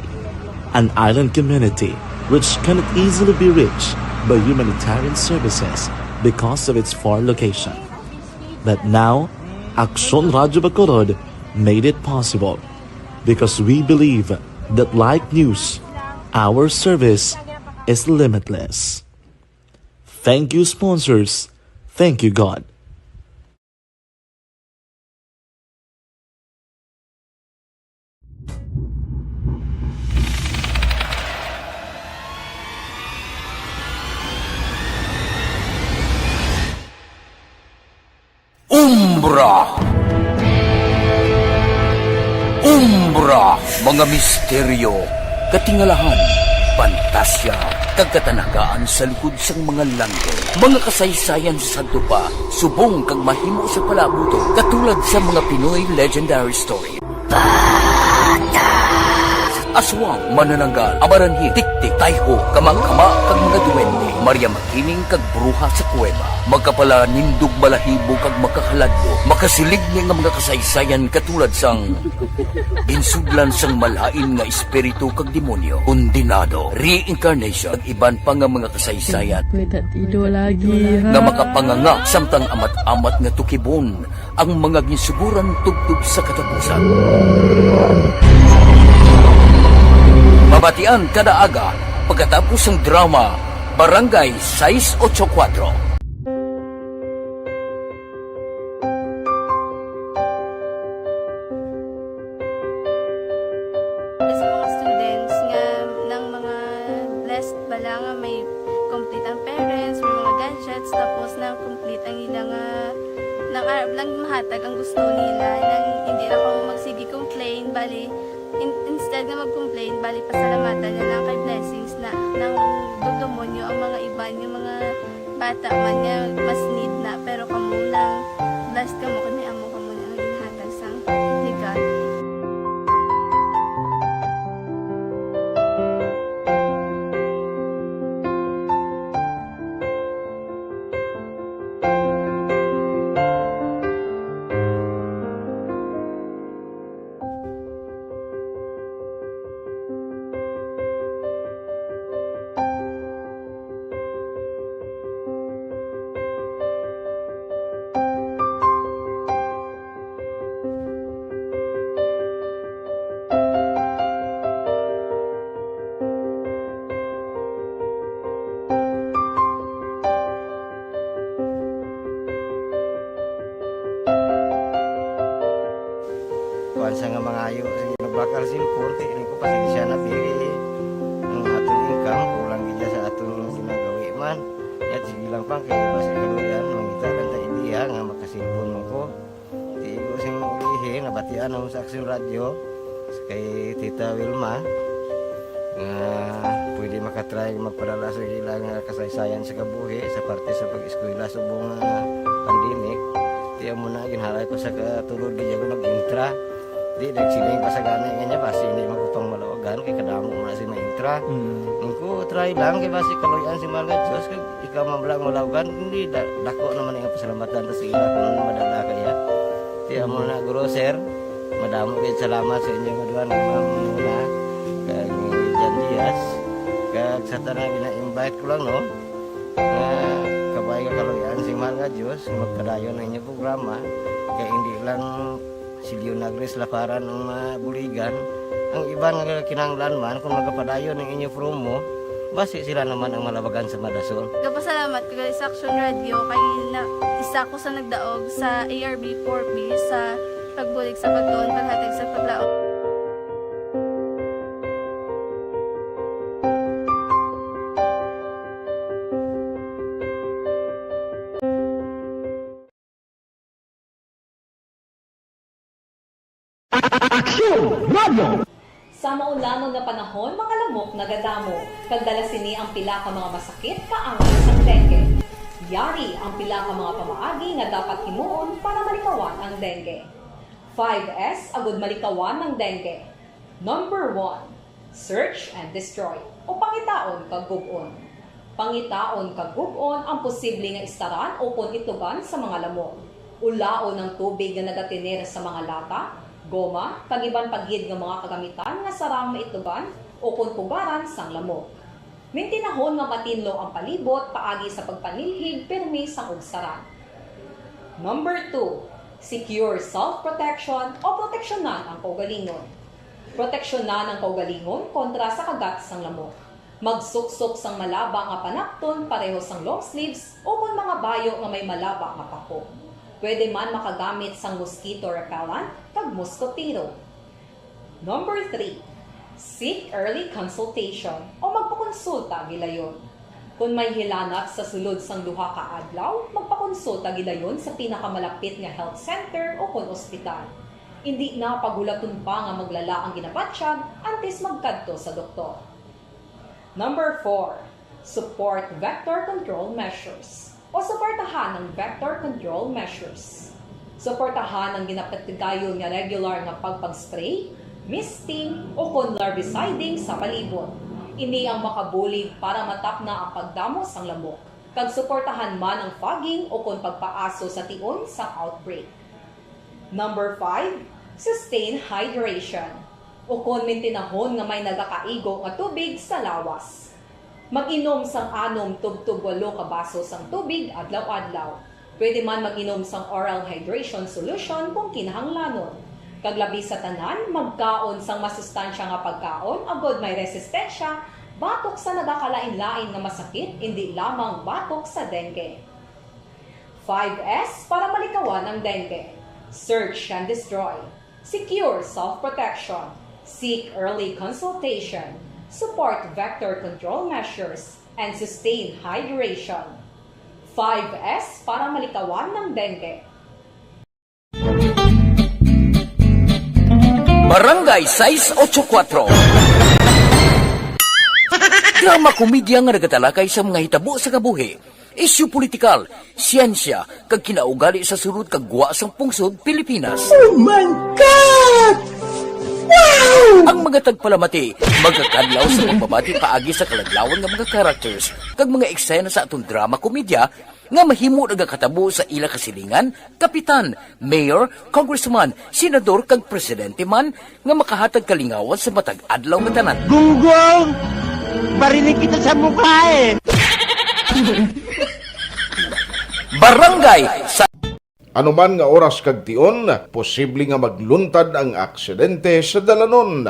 An island community which cannot easily be reached by humanitarian services because of its far location. But now, Aksyon Radyo Bacolod made it possible because we believe that, like news, our service is limitless. Thank you, sponsors. Thank you, God. Umbra. Umbra, mga misteryo, katingalahan, pantasya, kag katanagaan sa likod sang mga langit. Mga kasaysayan sa sadto pa, subong kag mahimo sa palaabuton, katulad sa mga Pinoy legendary story. Aswang, manananggal, amaranhit, tiktik, tayho, kamangkama, kag mga duwende. Maria Makining kag bruha sa kuweba. Makapalanindog balahibo kag makahaladlok. Makasiligni nga mga kasaysayan katulad sang ginsudlan sang malain nga espiritu kag demonyo, kondenado, reincarnation, kag iban pa nga mga kasaysayan May tatido lagi, ha? nga makapanganga samtang amat-amat nga tukibon ang mga ginsuguran tubtob sa katapusan. Mabatian kada aga pagkatapos sang drama Barangay sais ocho kuwatro. Sa mga students nga nang mga blessed bala nga may complete ang parents, may mga gadgets, tapos na complete ang ila nga nang arab lang mahatag ang gusto nila, nang hindi na kamo magsige complain, bali, in-, instead nga mag-complain, bali, pasalamatan na lang kay blessings na nang dumdumonyo ang mga iban nga mga bata man nga mas need na, pero kamo lang, blessed kamo kay may amo kamo nga ginhatag sang ni God. Kuwan sa nga mangayo, sige, nagbakal cellphone, kay ini ko pasensya na, pili. Ang aton income, kulang gid sa aton ginagawi man. Yat, sige lang pang, kay basi kaluyan, mangita lang ta idea nga makasilpon mo ko. Di ko sing ilihi, nabatian ako sa Aksyon Radyo, kay Tita Wilma, nga pwede makatry magpadala sa ila nga kasaysayan sa kabuhi sa parte sa pag-eskwela subong nga pandemic. Di amo na, ginhalay ko sa katulod, di ako nag-intra. Di, nagsiling pa sa gani nga niya, basi hindi man ko pang malawagan, kay kadamo man si mainta. Ra. Mm. Ko try lang kay basi kaluy-an si mahal nga Dios, kag ikaw man lang malawgan, hindi da, dako naman ang pasalamatan ta sa ila kung ano madala kaya. Ti amo na, guro, sir. Madamo gid salamat sa inyo nga duha nga mamuna, kag ni Jan Diaz, kag sa tanan gina-invite ko lang, no, nga kabay nga kaluy-an si mahal nga Dios, magpadayon ang inyo programa, kay hindi lang si Leonagris Laparan ang mabuligan. Ang iban nga kinahanglan man, kung magapadayon ang inyo promo, basi sila naman ang malabagan sa madason. Gapasalamat ko gali sa Action Radio kay na, isa ko sa nagdaog sa A R B four B sa pagbulig sa pagtuon, paghatag sa paglaom. Aksyon Radio! Sa maulanon nga panahon, mga lamok nagadamo, kag dala sini ang pila ka mga masakit kaangay sang dengue. Yari ang pila ka mga pamaagi nga dapat himuon para malikawan ang dengue. Five S agud malikawan ang dengue. Number one, search and destroy, o pangitaon kag gub-on. Pangitaon kag gub-on ang posible nga istaran ukon itlugan sa mga lamok. Ulaon ang tubig nga nagatener sa mga lata, goma, kag iban pa gid nga mga kagamitan nga sarang maitlugan ukon pugaran sang lamok. Mintinahon nga matinlo ang palibot paagi sa pagpanilhig pirmi sang ugsaran. Number two, secure self-protection o proteksyonan ang kaugalingon. Proteksyonan ang kaugalingon kontra sa kagat sang lamok. Magsuksok sang malaba nga panapton pareho sang long sleeves ukon mga bayo nga may malaba nga pako. Pwede man makagamit sang mosquito repellent kag moskotero. Number three, seek early consultation o magpakonsulta gilayon. Kon may hilanat sa sulod sang duha ka adlaw, magpakonsulta gilayon sa pinakamalapit nga health center ukon ospital. Indi na paghulaton pa nga maglala ang ginabatyag antes magkadto sa doktor. Number four, support vector control measures o suportahan ang vector control measures. Suportahan ang ginapatigayon nga regular nga pagpag-spray, misting, ukon larviciding sa palibot. Ini ang makabulig para matapna ang pagdamo sang lamok, kag suportahan man ang fogging ukon pagpaaso sa tion sang outbreak. Number five, sustain hydration, ukon mintinahon nga may nagakaigo nga tubig sa lawas. Mag-inom sang anom tubtob walo ka baso sang tubig adlaw-adlaw. Pwede man mag-inom sang oral hydration solution kung kinahanglanon. Kag labi sa tanan, magkaon sang masustansya nga pagkaon agod may resistensya batok sa nagakalain-lain nga masakit, indi lamang batok sa dengue. Five S para malikawan ang dengue. Search and destroy. Secure self-protection. Seek early consultation. Support vector control measures and sustain hydration. Five S para malikawan ang dengue. Barangay sais ocho kuatro. Drama komedya nga nagatalakay sa mga hitabo sa kabuhi, isyu politikal, siyensya, kag kinaugali sa sulod kag gwa sang pungsod Pilipinas. Oh my God! Wow! Ang mga tagpalamati magakadlaw sa pagpamati paagi sa kaladlawan nga mga characters kag mga eksena sa aton drama komedya nga mahimo nagakatabo sa ila kasilingan, kapitan, mayor, congressman, senador, kag presidente man nga makahatag kalingawan sa matag adlaw nga tanan. Gunggong! Barinig kita sa mukha eh! Barangay sa Anuman nga oras kag tion, posible nga magluntad ang aksidente sa dalanon.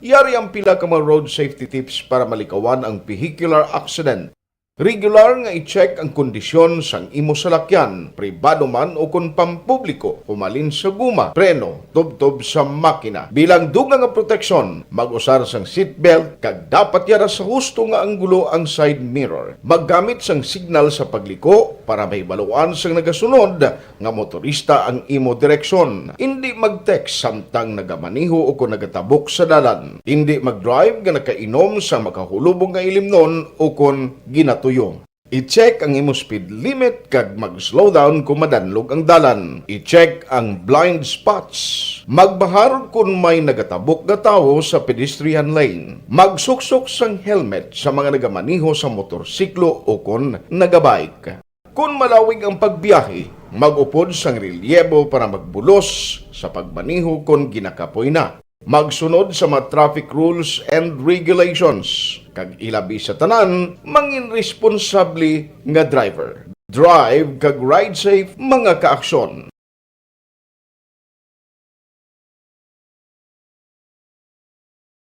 Yari ang pila ka mga road safety tips para malikawan ang vehicular accident. Regular nga i-check ang kondisyon sang imo salakyan, pribado man o kon pampubliko, humalin sa guma, preno, tubtob sa makina. Bilang dugang nga proteksyon, mag-usar sang seatbelt kag dapat yara sa husto nga anggulo ang side mirror. Maggamit sang signal sa pagliko para mahibaluan sang nagasunod nga motorista ang imo direksyon. Indi mag-text samtang nagamaneho o kon nagatabok sa dalan. Indi mag-drive nga nakainom sa makahulubong nga ilimnon o kon ginatuyo. I-check ang imo speed limit kag mag-slow down kon madanlog ang dalan. I-check ang blind spots. Magbahar kon may nagatabok nga tawo sa pedestrian lane. Magsuksok sang helmet sa mga nagamaneho sa motorsiklo o kon nagabike. Kon malawig ang pagbiyahe, mag-upod sang relyebo para magbulos sa pagmaneho kon ginakapoy na. Magsunod sa mga traffic rules and regulations, kag ilabi sa tanan, mangin responsable nga driver. Drive kag ride safe, mga kaaksyon.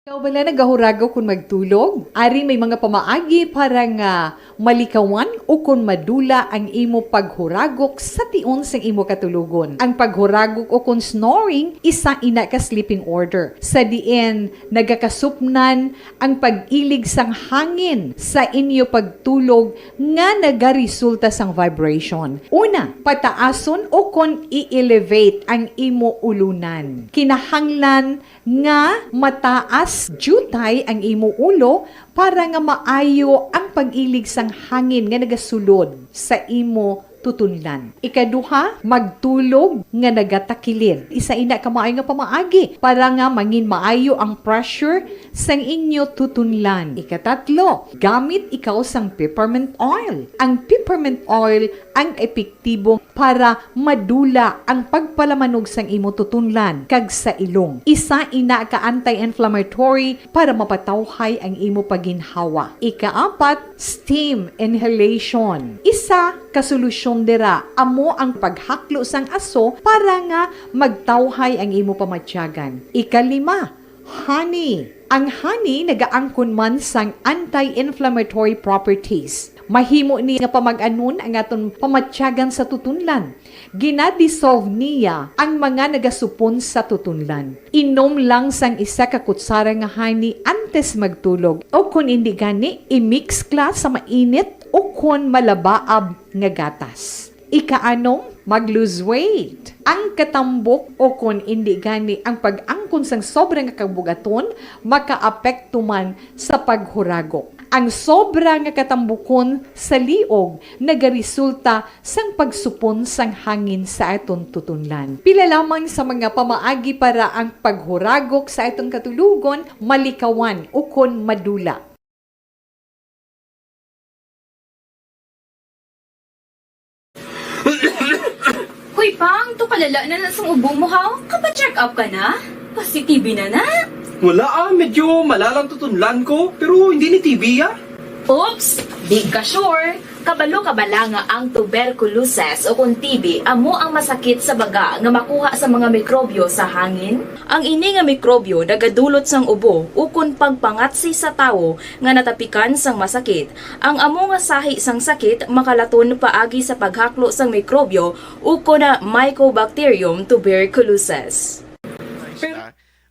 Ikaw bala nagahuragok kon magtulog? Ari may mga pamaagi para nga malikawan o kon madula ang imo paghuragok sa tion sang imo katulogon. Ang paghuragok o kon snoring, isa ina ka sleeping order, sa diin nagakasupnan ang pag-ilig sang hangin sa inyo pagtulog nga nagaresulta sang vibration. Una, pataason o kon i-elevate ang imo ulunan. Kinahanglan nga mataas diutay ang imo ulo para nga maayo ang pag-ilig sang hangin nga nagasulod sa imo tutunlan. Ikaduha, magtulog nga nagatakilid. Isa ina ka maayo nga pamaagi para nga mangin maayo ang pressure sang inyo tutunlan. Ikatatlo, gamit ikaw sang peppermint oil. Ang peppermint oil ang epektibo para madula ang pagpalamanog sang imo tutunlan kag sa ilong. Isa ina ka anti-inflammatory para mapatawhay ang imo paginhawa. Ikaapat, steam inhalation. Isa ka solusyon dira amo ang paghaklo sang aso para nga magtawhay ang imo pamatyagan. Ikalima, honey. Ang honey nagaangkon man sang anti-inflammatory properties. Mahimo ni nga pamag-anon ang aton pamatyagan sa tutunlan. Gina-dissolve niya ang mga nagasupon sa tutunlan. Inom lang sang isa ka kutsara nga honey antes magtulog, o kon indi gani, i-mix ka sa mainit o kon malabaab nga gatas. Ikaanom, mag-lose weight. Ang katambok o kon indi gani ang pag-angkon sang sobra nga kabugaton makaapekto man sa paghuragok. Ang sobra nga katambukon sa liog nagaresulta sang pagsupon sang hangin sa aton tutunlan. Pila lamang sa mga pamaagi para ang paghuragok sa aton katulogon malikawan ukon madula. Hoy, Pang, to kalala na na sang ubo mo, ha? Kapa-check up ka na? Pasi-T B na na? Wala, ah, medyo malalang tutunlan ko, pero hindi ni T B, ah. Oops! Di ka sure? Kabalo ka bala nga ang tuberculosis o kon T B amo ang masakit sa baga nga makuha sa mga mikrobyo sa hangin? Ang ini nga mikrobyo nagadulot sang ubo ukon pagpangatsi sa tawo nga natapikan sang masakit. Ang amo nga sahi sang sakit makalaton paagi sa paghaklo sang mikrobyo ukon Mycobacterium tuberculosis.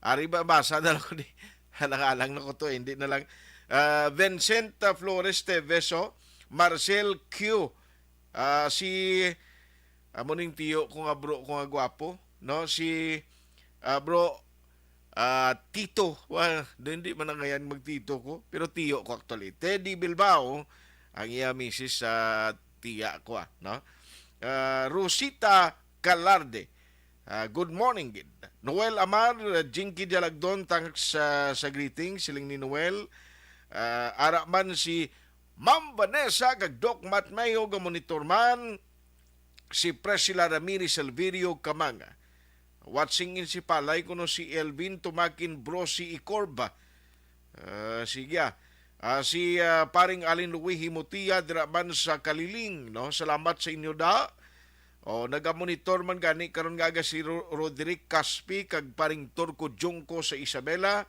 Ari ba, basa na lang ko ni, alang-alang na ko to, eh, hindi na lang. Ah, Vincent, ah, Flores Teveso, Marcel Q, ah, si, amo ning tiyo ko nga bro ko nga gwapo, no? Si, ah, bro, ah, Tito. Well, di, hindi man ang ngayon magtito ko, pero tiyo ko actually. Teddy Bilbao, ang iya misis sa tiya ko, ah, no? Ah, Rosita Calarde, ah, good morning gid. Noel Amar, ah, Jinky Dialagdon, thanks, ah, sa greeting, siling ni Noel. Ah, ara man si Ma'am Vanessa kag Doc Matt Mayo, ga monitor man si Priscilla Ramirez Silverio Kamanga. Watching in si Palay kuno si Elvin Tumakin, bro, si Icorba. Ah, sige, ah. Ah, si, ah, paring Alin Louie Himutia dira man sa Kaliling, no? Salamat sa inyo da. O, nagamonitor man gani karon nga aga si Ro-, Roderick Caspi kag paring Turco Junco sa Isabela.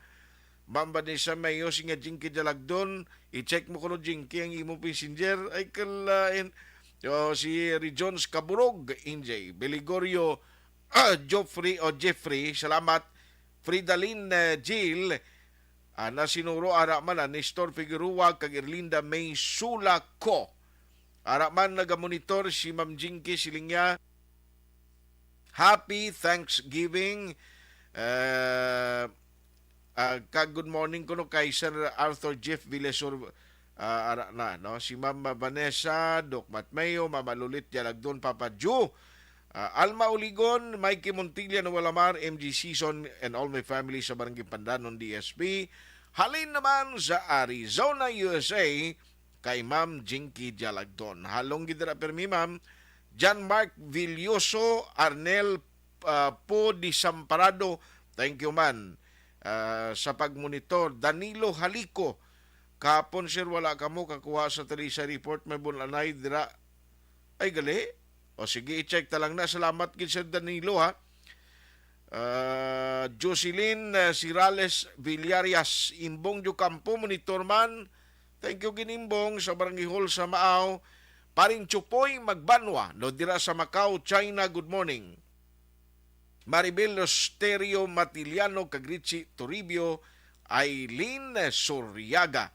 Ma'am Vanessa Mayo, si nga Jinky Jalagdon, i-check mo kuno, Jinky, ang imo messenger. Ay, kalain. O, si Ray Jones Kaburog, Injay Beligorio, ah, Geoffrey, o Jeffrey, salamat. Fridalin, eh, Jill, ah, nasinuro ara man, ah, Nestor Figueroa kag Erlinda May Sulaco. Ara man nagamonitor si Ma'am Jinky, siling niya, "Happy Thanksgiving." Eh, ah, kag good morning kuno kay Sir Arthur Jeff Villasur, ah, ara na, no? Si Ma'am Vanessa, Doc Matmeo, Mama Lulit Jalagdon, Papa Ju, ah, Alma Uligon, Mikey Montilla, Noel Amar, M G Season, and all my family sa Barangay Pandanon, D S P. Halin naman sa Arizona, U S A, kay Ma'am Jinky Jalagdon. Halong gid dira permi, ma'am. John Mark Villoso, Arnel, ah, Po Desamparado, thank you man, ah, sa pagmonitor. Danilo Halico, kahapon, sir, wala kamo kakuha sa Talisay report, may bulanay dira. Ay, gali? O sige, i-check ta lang na. Salamat gid, Sir Danilo, ha. Ah, Jocelyn, ah, Sirales Villarias, Imbong Diocampo, monitor man. Thank you, Ginimbong, sa Barangay Hall sa Maaw. Paring Chupoy Magbanwa, no, dira sa Macau, China, good morning. Maribel Losterio Matiliano kag Richie Toribio, Aileen Soriaga.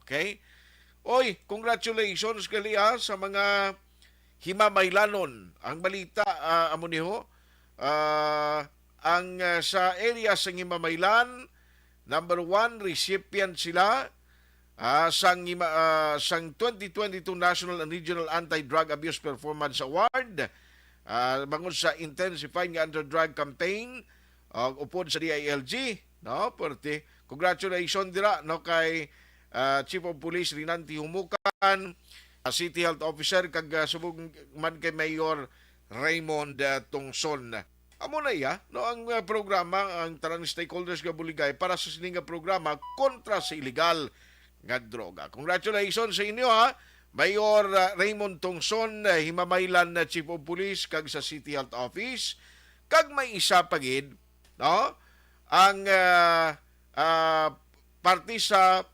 Okay? Oy, congratulations gali, ah, sa mga Himamaylanon. Ang balita, ah, amo ni ho, ah, ang, ah, sa area sa Himamaylan, number one recipient sila, ah, sang Hima-, ah, sang twenty twenty-two National and Regional Anti-Drug Abuse Performance Award, ah, bangod sa intensified nga anti-drug campaign, ah, upod sa D I L G, no? Pwerte. Congratulations dira, no, kay, ah, Chief of Police Rinanti Humukan, ah, City Health Officer, kag, ah, subong man kay Mayor Raymond, ah, Tongson. Amo na iya, no, ang, ah, programa, ang tanan stakeholders nga buligay para sa sini nga programa kontra sa illegal nga droga. Congratulations sa inyo, ha, Mayor, ah, Raymond Tongson, ah, Himamaylan na Chief of Police, kag sa City Health Office, kag may isa pa gid, no, ang, ah, ah, parte sa,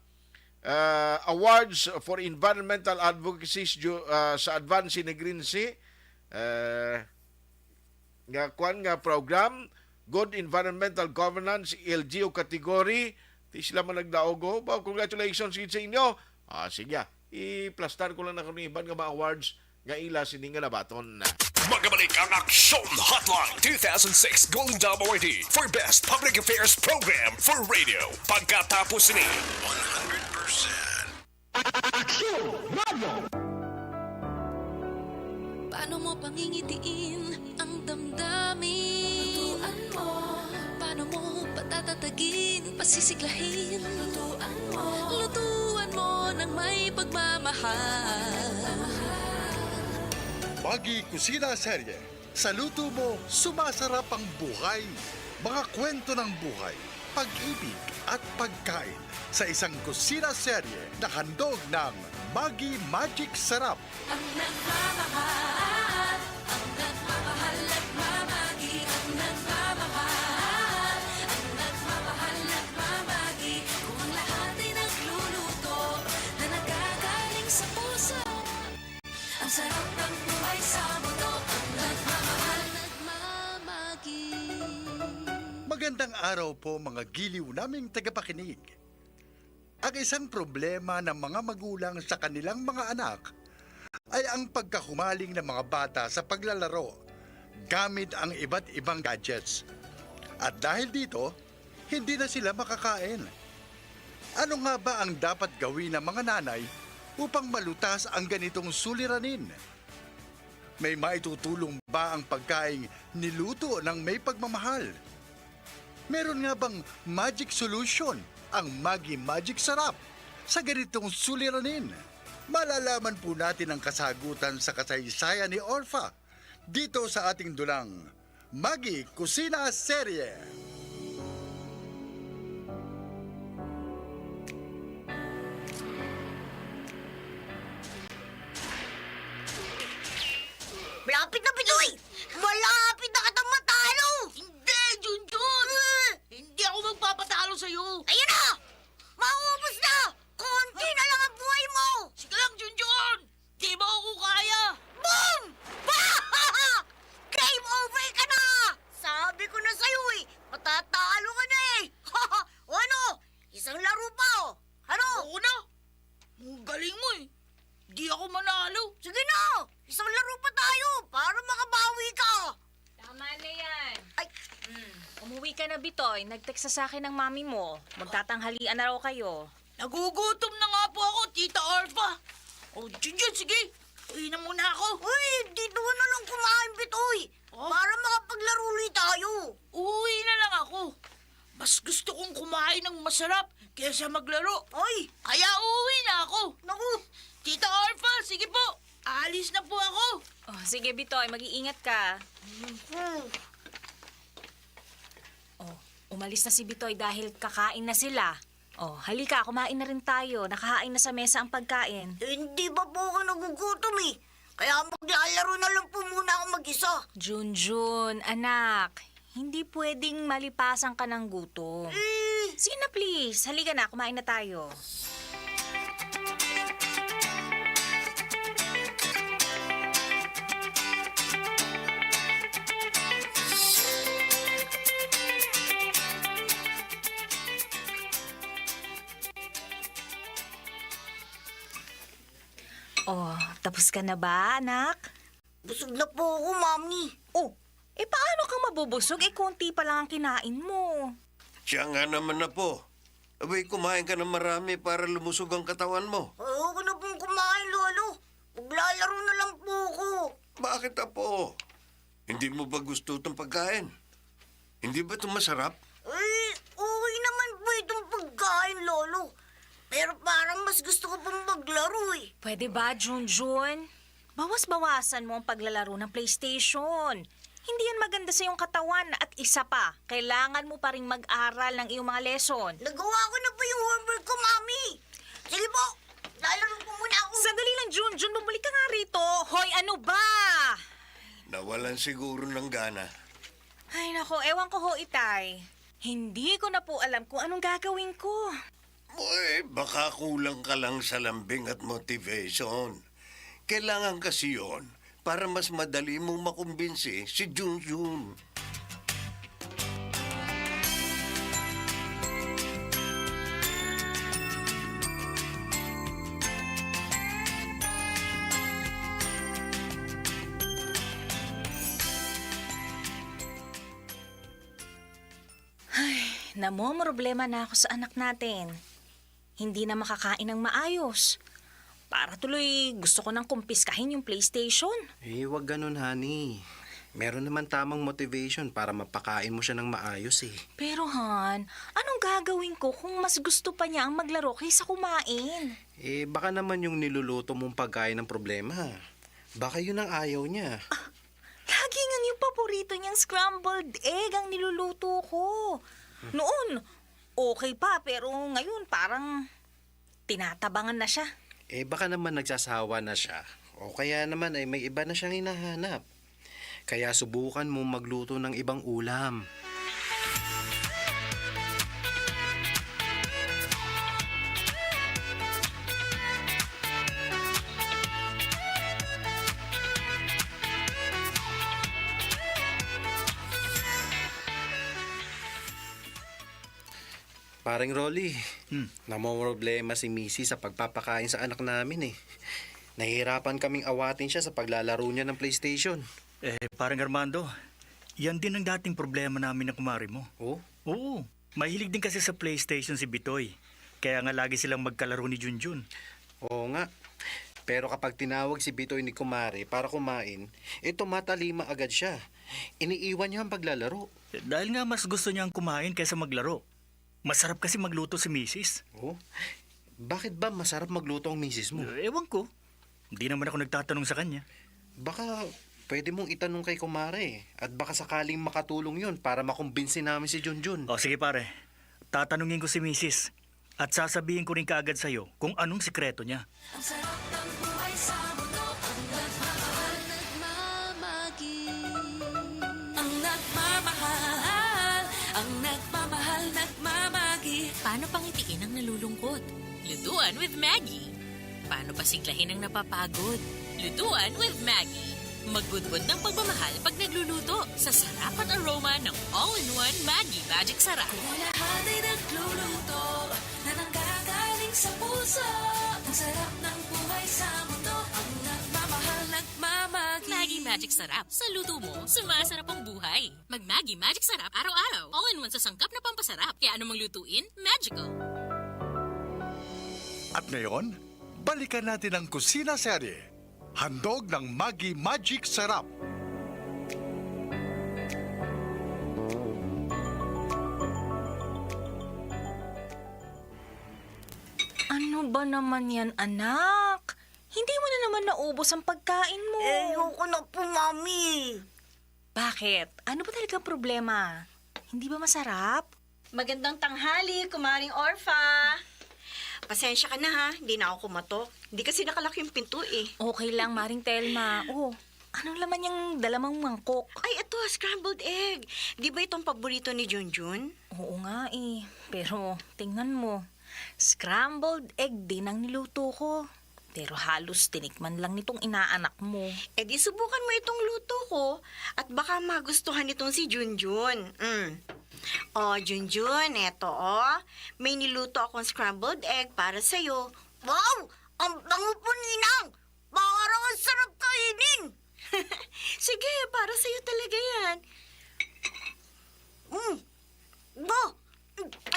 ah, Awards for Environmental Advocacy ju-, ah, sa Advance Negrinse, ah, nga kwan nga program, Good Environmental Governance, L G U category. Di sila man nagdaog, oh. Ba, congratulations gid sa inyo. Ah, sige, ah. I-plastar ko lang na karon iban nga mga awards nga ila sini nga nabaton. Magabalik ang Aksyon Hotline two thousand six Golden Dome Awardee for Best Public Affairs Program for Radio. Pagkatapos ni one hundred percent Aksyon Radio. Paano mo pangingitiin ang damdamin? Lutuan mo. Paano mo patatatagin, pasisiglahin? Lutuan mo. Lutuan mo ng may pagmamahal. Maggi Kusina Serye. Sa luto mo, sumasarap ang buhay. Mga kwento ng buhay, pag-ibig at pagkain sa isang kusina serye na handog ng Maggi Magic Sarap. Ang nagmamahal, ang nagmamahal, nagmamagi, ang nagmamahal, ang nagmamahal, nagmamagi. Kung ang lahat ay nagluluto na nagagaling sa puso, ang sarap ng buhay sa mundo, ang nagmamahal, nagmamagi. Magandang araw po, mga giliw naming tagapakinig. Ang isang problema ng mga magulang sa kanilang mga anak ay ang pagkahumaling ng mga bata sa paglalaro gamit ang iba't ibang gadgets. At dahil dito, hindi na sila makakain. Ano nga ba ang dapat gawin ng mga nanay upang malutas ang ganitong suliranin? May maitutulong ba ang pagkaing niluto ng may pagmamahal? Meron nga bang magic solution ang Maggi Magic Sarap sa ganitong suliranin? Malalaman po natin ang kasagutan sa kasaysayan ni Orfa dito sa ating dulang Maggi Kusina Serye. Malapit na, Pinoy! Malapit na kita matalo! Hindi, Junjun! Eh! Hindi ako magpapatalo sa'yo! Ayun na! Oy, nag-text na sa akin ang mami mo. Magtatanghalian na raw kayo. Nagugutom na nga po ako, Tita Orfa. O, Junjun, sige. Uwi na muna ako. Uy, dito ka na lang kumain, Bitoy. Oh? Para makapaglaro ulit tayo. Uwi na lang ako. Mas gusto kong kumain ng masarap kaysa maglaro. Oy! Kaya uuwi na ako. Naku! Tita Orfa, sige po. Alis na po ako. Oh, sige, Bitoy, mag-iingat ka. Hmm. Oh, umalis na si Bitoy dahil kakain na sila. Oh, halika, kumain na rin tayo. Nakahain na sa mesa ang pagkain. Eh, hindi pa po ako nagugutom eh. Kaya maglalaro na lang po muna ako mag-isa. Junjun, anak, hindi pwedeng malipasan ka ng gutom. Eh. Sige na, please. Halika na, kumain na tayo. Oh, tapos ka na ba, anak? Busog na po ako, Mami. Oh, eh, paano kang mabubusog? Eh, konti pa lang ang kinain mo. Siya nga naman na po. Abay, kumain ka ng marami para lumusog ang katawan mo. Ayoko na pong kumain, Lolo. Maglalaro na lang po ako. Bakit, apo? Hindi mo ba gusto itong pagkain? Hindi ba ito masarap? Eh, okay naman po itong pagkain, Lolo. Pero parang mas gusto ko pang maglaro eh. Pwede ba, Junjun? Bawas-bawasan mo ang paglalaro ng PlayStation. Hindi yan maganda sa iyong katawan. At isa pa, kailangan mo pa ring mag-aral ng iyong mga lesson. Nagawa ko na po yung homework ko, Mami. Sige po, lalaro po muna ako. Sandali lang, Junjun. Bumalik ka nga rito. Hoy, ano ba? Nawalan siguro ng gana. Ay, nako. Ewan ko ho, Itay. Hindi ko na po alam kung anong gagawin ko. Uy, baka kulang ka lang sa lambing at motivation. Kailangan kasi yon para mas madali mong makumbinsi si Junjun. Ay, namomroblema na ako sa anak natin. Hindi na makakain ng maayos. Para tuloy gusto ko nang kumpiskahin yung PlayStation. Eh, wag ganun, honey. Meron naman tamang motivation para mapakain mo siya ng maayos eh. Pero, Han, anong gagawin ko kung mas gusto pa niya ang maglaro kaysa kumain? Eh, baka naman yung niluluto mong pagkain ang problema. Baka yun ang ayaw niya. Ah, lagi nga yung paborito niyang scrambled egg ang niluluto ko. Noon, okay pa, pero ngayon parang tinatabangan na siya. Eh, baka naman nagsasawa na siya. O kaya naman ay may iba na siyang hinahanap. Kaya subukan mo magluto ng ibang ulam. Paring Rolly, Hmm. namomroblema si misis sa pagpapakain sa anak namin eh. Nahihirapan kaming awatin siya sa paglalaro niya ng PlayStation. Eh, Parang Armando, yan din ang dating problema namin ng kumare mo. Oh? Oo, mahilig din kasi sa PlayStation si Bitoy. Kaya nga lagi silang magkalaro ni Junjun. Oo nga. Pero kapag tinawag si Bitoy ni kumare para kumain, eh, tumatalima agad siya. Iniiwan niya ang paglalaro. Eh, dahil nga mas gusto niyang kumain kaysa maglaro. Masarap kasi magluto si misis. Oh? Bakit ba masarap magluto ang misis mo? Eh, ewan ko. Hindi naman ako nagtatanong sa kanya. Baka pwede mong itanong kay kumare. At baka sakaling makatulong yun para makumbinsi namin si Junjun. O, sige, pare. Tatanungin ko si misis. At sasabihin ko rin kaagad sa'yo kung anong sikreto niya. Ang sarap ng buhay sa mundo, ang nagmamahal, nagmamagi. Ang nagmamahal, ang nagmamahal, nagmamagi. Paano pangitiin ang nalulungkot? Lutuan with Maggie. Paano pasiglahin ang napapagod? Lutuan with Maggie. Magbudbod ng pagmamahal pag nagluluto sa sarap at aroma ng all-in-one Maggie Magic Sarap. Kung lahat ay nagluluto na nanggagaling sa puso, ang sarap ng buhay sa mundo, ang nagmamahal, nagmamagi. Maggie Magic Sarap. Sa luto mo, sumasarap ang buhay. Mag Maggi Magic Sarap araw-araw. All-in-one sa sangkap na pampasarap. Kaya anumang lutuin, magical. At ngayon, balikan natin ang Kusina Serye. Handog ng Maggi Magic Sarap. Ano ba naman yan, anak? Hindi mo na naman naubos ang pagkain mo. Eh, ayoko na po, Mami. Bakit? Ano ba talagang problema? Hindi ba masarap? Magandang tanghali, Kumaring Orfa. Pasensya ka na, ha. Hindi na ako kumatok. Hindi kasi nakalak yung pinto, eh. Okay lang, Maring Telma. Oh, anong laman yung dala mong mangkok? Ay, ito, scrambled egg. Di ba itong paborito ni Junjun? Oo nga, eh. Pero, tingnan mo. Scrambled egg din ang niluto ko. Pero halos tinikman lang nitong inaanak mo. Eh di subukan mo itong luto ko at baka magustuhan nitong si Junjun. Mm. O, Junjun, eto o. May niluto akong scrambled egg para sa'yo. Wow! Ang bango po, Ninang! Parang ang sarap kainin! Sige, para sa'yo talaga yan. Mm. Ba,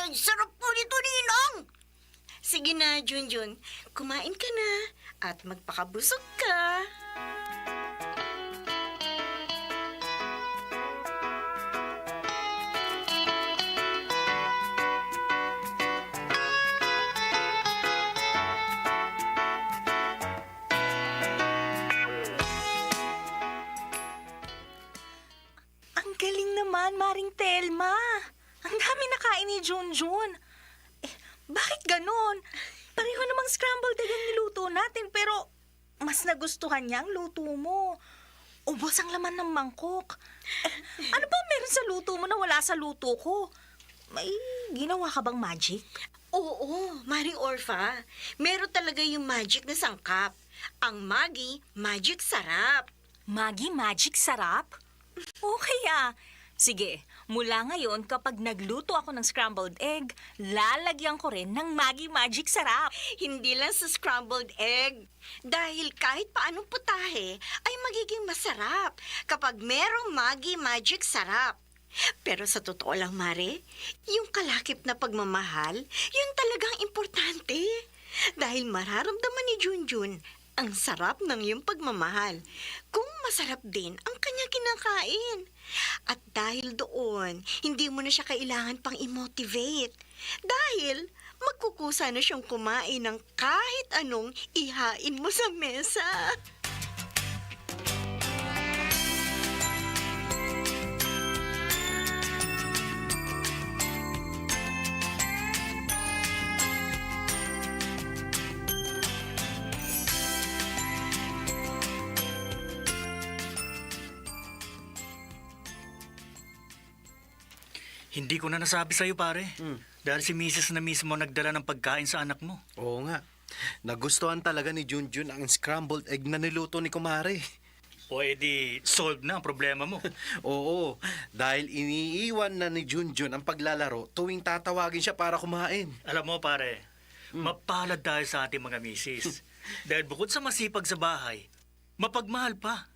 ang sarap po nito, Ninang! Sige na, Junjun. Kumain ka na at magpakabusog ka. Ang galing naman, Maring Telma. Ang dami nakain ni Junjun. Eh, bakit ganon? Pareho namang scrambled egg ang niluto natin, pero mas nagustuhan niya ang luto mo. Ubos ang laman ng mangkok. Eh, ano ba meron sa luto mo na wala sa luto ko? May ginawa ka bang magic? Oo, Maring Orfa. Meron talaga yung magic na sangkap. Ang Maggi Magic Sarap. Maggi Magic Sarap? Okay, ah. Sige, mula ngayon, kapag nagluto ako ng scrambled egg, lalagyan ko rin ng Maggi Magic Sarap. Hindi lang sa scrambled egg, dahil kahit paanong putahe ay magiging masarap kapag merong Maggi Magic Sarap. Pero sa totoo lang, Mare, yung kalakip na pagmamahal, yun talagang importante. Dahil mararamdaman ni Junjun ang sarap ng iyong pagmamahal kung masarap din ang kanya kinakain. At dahil doon, hindi mo na siya kailangan pang i-motivate. Dahil magkukusa na siyang kumain ng kahit anong ihain mo sa mesa. Hindi ko na nasabi sa'yo, pare. Hmm. Dahil si misis na mismo ang nagdala ng pagkain sa anak mo. Oo nga. Nagustuhan talaga ni Junjun ang scrambled egg na niluto ni Kumare. O, edi, solved na ang problema mo. Oo, dahil iniiwan na ni Junjun ang paglalaro tuwing tatawagin siya para kumain. Alam mo, pare, Mm. mapalad tayo sa ating mga misis. Dahil bukod sa masipag sa bahay, mapagmahal pa.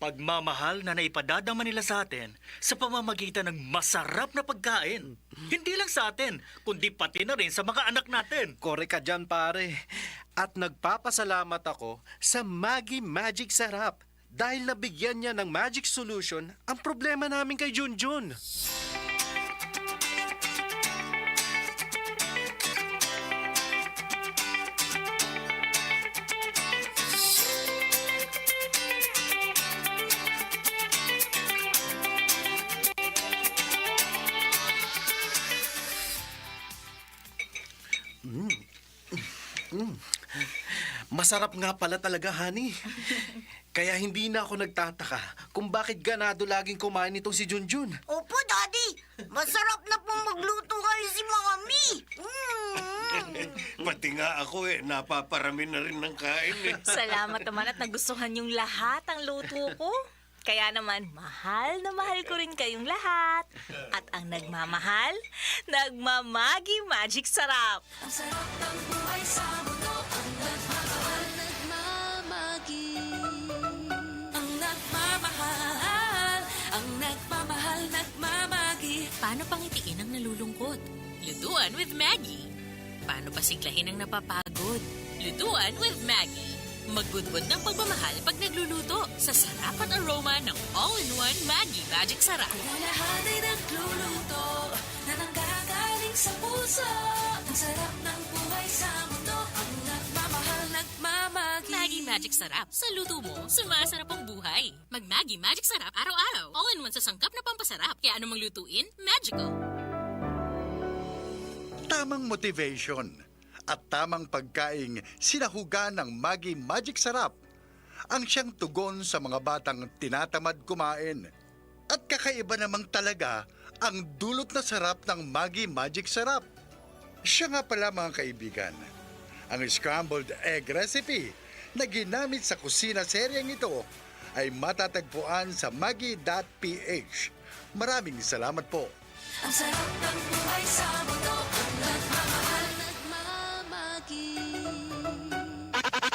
Pagmamahal na naipadadama nila sa atin sa pamamagitan ng masarap na pagkain. Hindi lang sa atin, kundi pati na rin sa mga anak natin. Korek ka dyan, pare. At nagpapasalamat ako sa Maggi Magic Sarap dahil nabigyan niya ng magic solution ang problema namin kay Junjun. Mm. Mm. Masarap nga pala talaga, honey. Kaya hindi na ako nagtataka kung bakit ganado laging kumain itong si Junjun. Opo, Daddy. Masarap na pong magluto ngayon si Mami. Mm. Pati nga ako eh, napaparami na rin ng kain eh. Salamat naman at nagustuhan niyong lahat ang luto ko. Kaya naman, mahal na mahal ko rin kayong lahat. At ang nagmamahal, nagmamagi magic sarap. Ang sarap ng buhay sa mundo, ang nagmamahal, nagmamagi. Ang nagmamahal. nalulungkot. Lutuan with Maggie. Paano pasiglahin ang napapagod? Lutuan with Maggie. Magbudbod ng pagmamahal pag nagluluto sa sarap at aroma ng all-in-one Maggie Magic Sarap. Kung lahat ay nagluluto na nanggagaling sa puso, ang sarap ng buhay sa mundo, ang nagmamahal, nagmamagi. Maggie Magic Sarap. Sa luto mo, sumasarap ang buhay. Mag Maggie Magic Sarap araw-araw. All-in-one sa sangkap na pampasarap. Kaya anumang lutuin, magical. Tamang motivation at tamang pagkaing sinahugan ng Maggi Magic Sarap ang siyang tugon sa mga batang tinatamad kumain. At kakaiba namang talaga ang dulot na sarap ng Maggi Magic Sarap. Siya nga pala, mga kaibigan, ang scrambled egg recipe na ginamit sa kusina seryeng ito ay matatagpuan sa maggi dot p h. Maraming salamat po. Ang sarap ng buhay sa mundo, ang nagmamahal, nagmamagi.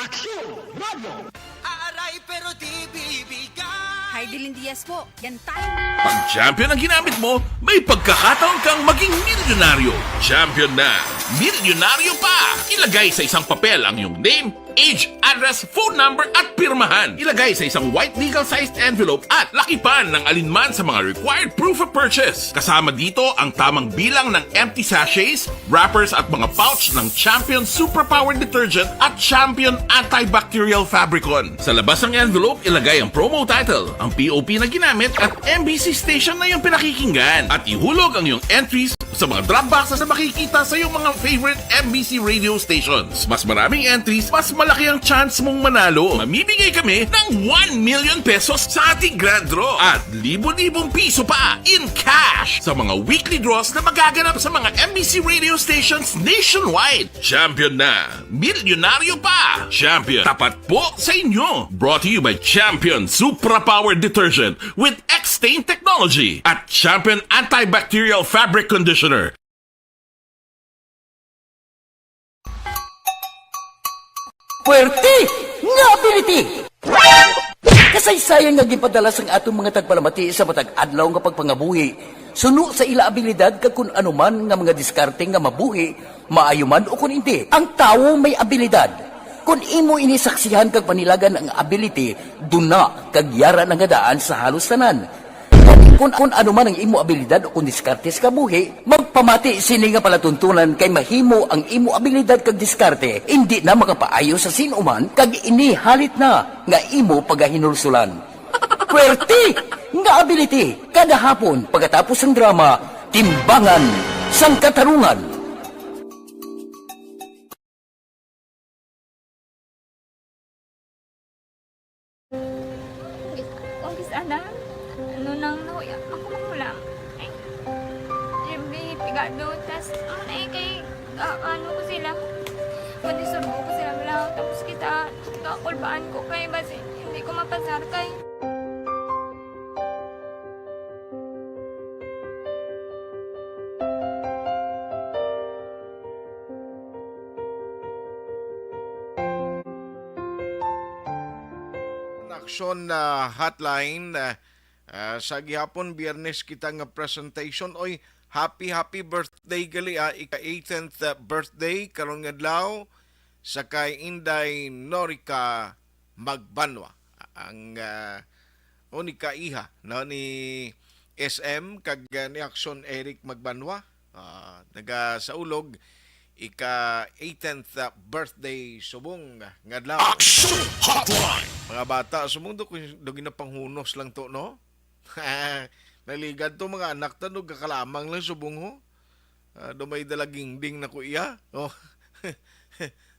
Aksyon Radio. Aaray, pero di bibigay. Hi, Dylan Diaz po. Yan tayo. Pag champion ang ginamit mo, may pagkakataon kang maging milyonaryo. Champion na, milyonaryo pa! Ilagay sa isang papel ang iyong name, age, address, phone number, at pirmahan. Ilagay sa isang white legal-sized envelope at lakipan ng alinman sa mga required proof of purchase. Kasama dito ang tamang bilang ng empty sachets, wrappers, at mga pouch ng Champion Superpower Detergent at Champion Antibacterial Fabricon. Sa labas ng envelope, ilagay ang promo title, ang P O P na ginamit, at M B C station na iyong pinakikinggan. At ihulog ang iyong entries sa mga drop boxes na makikita sa iyong mga favorite M B C radio stations. Mas maraming entries, mas malaki ang chance mong manalo. Mamimigay kami ng one million pesos sa ating grand draw at libo-libong piso pa in cash sa mga weekly draws na magaganap sa mga M B C radio stations nationwide. Champion na! Milyonaryo pa! Champion, tapat po sa inyo! Brought to you by Champion Supra Power Detergent with X-Stain Technology at Champion Antibacterial Fabric Conditioner. Puwerte nga ability! Kasaysayan nga ginpadala sang aton mga tagpalamati sa matag adlaw nga pagpangabuhi, suno sa ila abilidad kag kun ano man nga mga diskarte nga mabuhi, maayo man o kun indi. Ang tawo may abilidad. Kun imo ini saksihan kag panilagan ang ability, duna kag yara na nga daan sa halos tanan. Kun, kun ano man ang imo abilidad o kun diskarte sa kabuhi, magpamati sini nga palatuntunan, kay mahimo ang imo abilidad kag diskarte indi na makapaayo sa sin-o man, kag ini halit na nga imo pagahinulsulan. Puwerte nga ability, kada hapon pagkatapos sang drama, Timbangan sang Katarungan. Kung kis-, ana, ano nang nahuya, ako makulang. Ay, every pigado, tas, ano na eh, kay, ah, ano ko sila, madisurbo ko sila lang, tapos kita, kakulbaan ko kay, basi, hindi ko mapasar kay. Aksyon, ah, Hotline, ah, ah, sa gihapon, Biyernes kita nga presentation. Oy, happy, happy birthday gali, ah, ika eighteenth, ah, birthday karon nga adlaw sa kay Inday Norica Magbanwa. Ang, ah, o ni kaiha, no, ni S M kag, ah, ni Aksyon Eric Magbanwa. Ah, nagasaulog ika eighteenth birthday subong nga adlaw. Action Hotline! Mga bata, subong do, do ginapanghunos lang to, no? Naligad to, mga anak ta, no, gakalamang lang subong, ho. Ah, do may dala gingding na ko iya. Oh.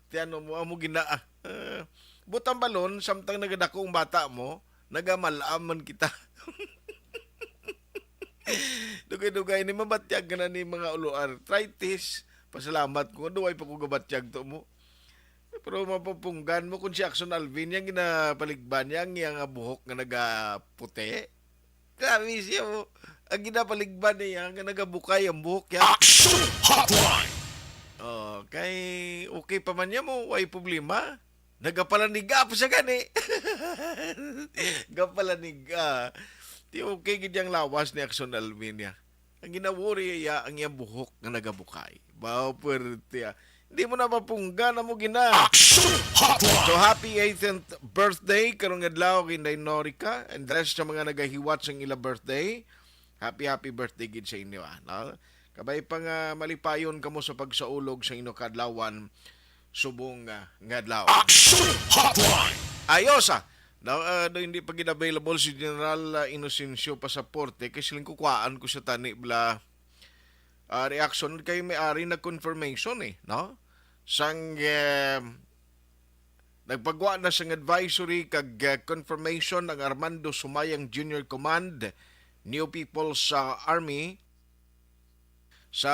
Ti ano mo, amo gina, ah. Ah, butang balon, samtang nagadako ang bata mo, nagamal-am man kita. Dugay-dugay ni mabatyag ka na ni mga ulo arthritis. Pasalamat ko nga duway pa ko gabatyag to mo. Pero mapapunggan mo kung si Action Alvin yang ginapaligban niya ang iyang buhok nga nagaputi. Grabe siya mo. Ang ginapaligban niya nga nagabukay ang buhok niya. Action Hotline! Oh, kay okay pa man niya mo, way problema. Nagapalaniga pa siya gani. Gapalaniga. Ti okay gid yang lawas ni Action Alvin niya. Ang ginawori iya ang iyang buhok nga nagabukay. Baw, puwerte, ah. Hindi mo na mapungga na mo gina. Action Hotline! So, happy eighteenth birthday karong adlaw kay Inday Norica and the rest sa mga nagahiwat sang ila birthday. Happy, happy birthday gid sa inyo, ah, no? Kabay pa nga malipayon kamo sa pagsaulog sa inyo kadlawan subong, ah, nga adlaw. Action Hotline! Ayos, ah. Now, ah, do hindi pa gid available si General, ah, Inocencio Pasaporte kay siling kukwaan ko sa tani bla, ah, reaction kay may ari na confirmation, eh, no? Sang, eh, nagpagwa na sang advisory kag, ah, confirmation ang Armando Sumayang Junior Command, New People's, ah, Army, sa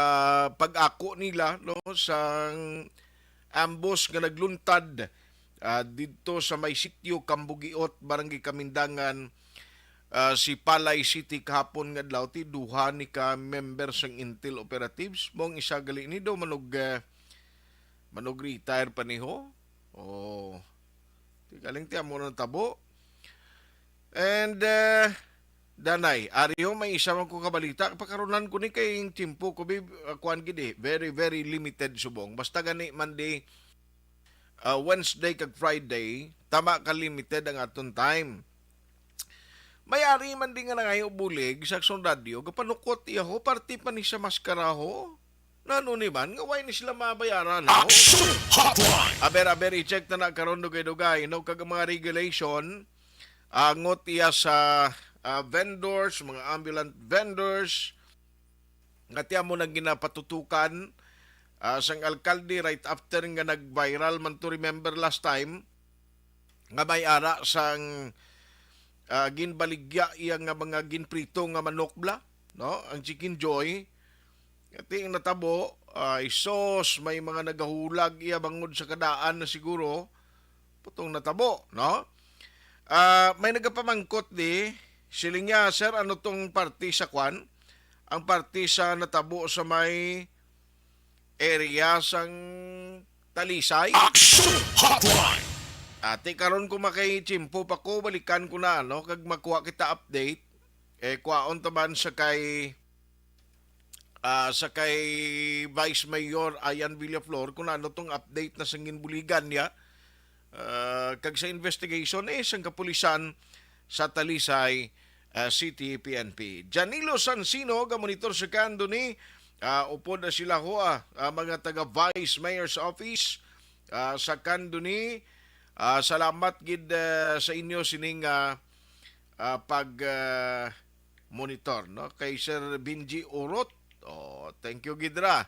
pag-ako nila, no, sang ambos nga nagluntad, ah, didto sa may sitio Kambugiot, Barangay Kamindangan, ah, Sipalay City kahapon nga adlaw, ti duha ni ka member sang Intel Operatives. Mong isa gali ni do manog, ah, manog retire pa niho. Oh. Ti galing ti amo na tabo. And, ah, Danay, Ario, may isa man ko kabalita. Pakarunan ko ni kay yung tiyempo ko, babe, ah, kuwan gid eh. Very, very limited subong. Basta gani man di, ah, Wednesday kag Friday, tama ka limited ang aton time. May ari man di nga nangayo bulig sa Aksyon Radio, gapanukot iya ho, parte pa ni sa maskara ho. Nano ni man, nga way ni sila mabayaran ho? Action Hotline! Aber, aber, i-check na na karon dugay-dugay, no? Kag ang mga regulation, angot iya sa, ah, vendors, mga ambulant vendors, nga tiyan mo nang ginapatutukan, ah, sang alkalde right after nga nag-viral man to, remember last time, nga may ara sang, ah, ginbaligya iya nga mga ginprito nga manok bla, no? Ang Chicken Joy. Ati ang natabo, ay sos, may mga nagahulag iya bangod sa kadaan na siguro, putong natabo, no? Ah, may nagapamangkot di, siling niya, "Sir, ano tong parte sa kwan? Ang parte sa natabo sa may area sang Talisay?" Action Hotline! Ati, karon ko makay tiyempo pa ko, balikan ko na, no? Kag makuha kita update. Eh, kwaon taman sa kay ah, sa kay Vice Mayor Ayan Villaflor kung ano tong update na sang ginbuligan niya, ah, kag sa investigation, eh, sang kapulisan sa Talisay, ah, City P N P. Janilo Sansino, ga-monitor sa kando ni, ah, upod na sila ho, ah, ah, mga taga Vice Mayor's Office, ah, sa kando ni, ah, salamat gid, ah, sa inyo sining, ah, ah, pag, ah, monitor, no? Kay Sir Benji Urot. Oh, thank you gid ra.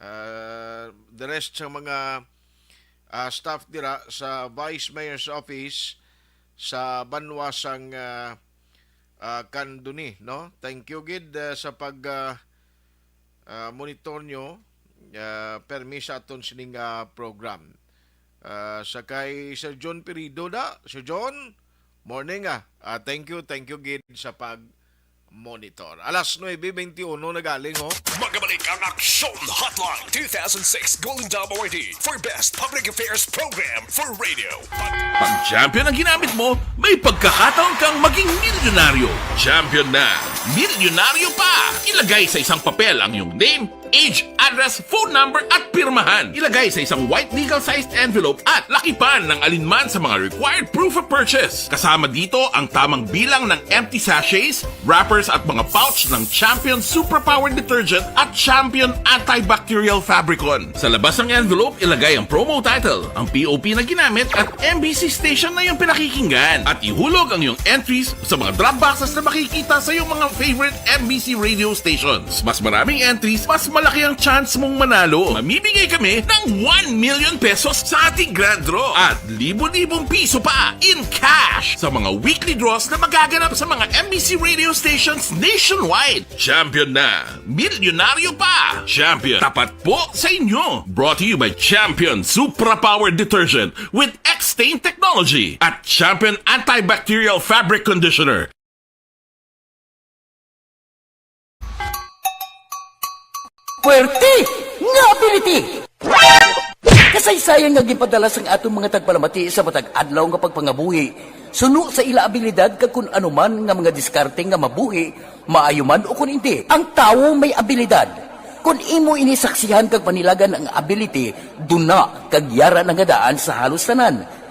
Ah, the rest sa mga, ah, staff dira sa Vice Mayor's Office sa banwa sang, ah, ah, Candoni, no? Thank you gid, ah, sa pag, ah, ah, monitor nyo, ah, permi sa aton sining, ah, program. Ah, sa kay Sir John Pirido da. Sir John, morning, ah. Ah, thank you, thank you gid sa pag-monitor. Alas nuebe beintiuno na galing, oh. Magabalik ang Aksyon Hotline two thousand six Golden Dome Awardee for Best Public Affairs Program for Radio. Pag champion ang ginamit mo, may pagkakataon kang maging milyonaryo. Champion na, milyonaryo pa! Ilagay sa isang papel ang iyong name, age, address, phone number, at pirmahan. Ilagay sa isang white legal-sized envelope at lakipan ng alinman sa mga required proof of purchase. Kasama dito ang tamang bilang ng empty sachets, wrappers, at mga pouch ng Champion Superpower Detergent at Champion Antibacterial Fabricon. Sa labas ng envelope, ilagay ang promo title, ang P O P na ginamit, at M B C station na iyong pinakikinggan. At ihulog ang iyong entries sa mga drop boxes na makikita sa iyong mga favorite M B C radio stations. Mas maraming entries, mas malaki ang chance mong manalo. Mamimigay kami ng one million pesos sa ating grand draw at libo-libong piso pa in cash sa mga weekly draws na magaganap sa mga M B C radio stations nationwide. Champion na! Milyonaryo pa! Champion, tapat po sa inyo! Brought to you by Champion Supra Power Detergent with X-Stain Technology at Champion Antibacterial Fabric Conditioner. Puwerte nga ability! Saysay nga ginpadala sang aton mga tagpalamati sa matag adlaw nga pagpangabuhi, suno sa ila abilidad kag kun ano man nga mga diskarte nga mabuhi, maayo man o kun indi. Ang tawo may abilidad. Kun imo ini saksihan kag panilagan ang ability, duna kag yara na nga daan sa halos tanan.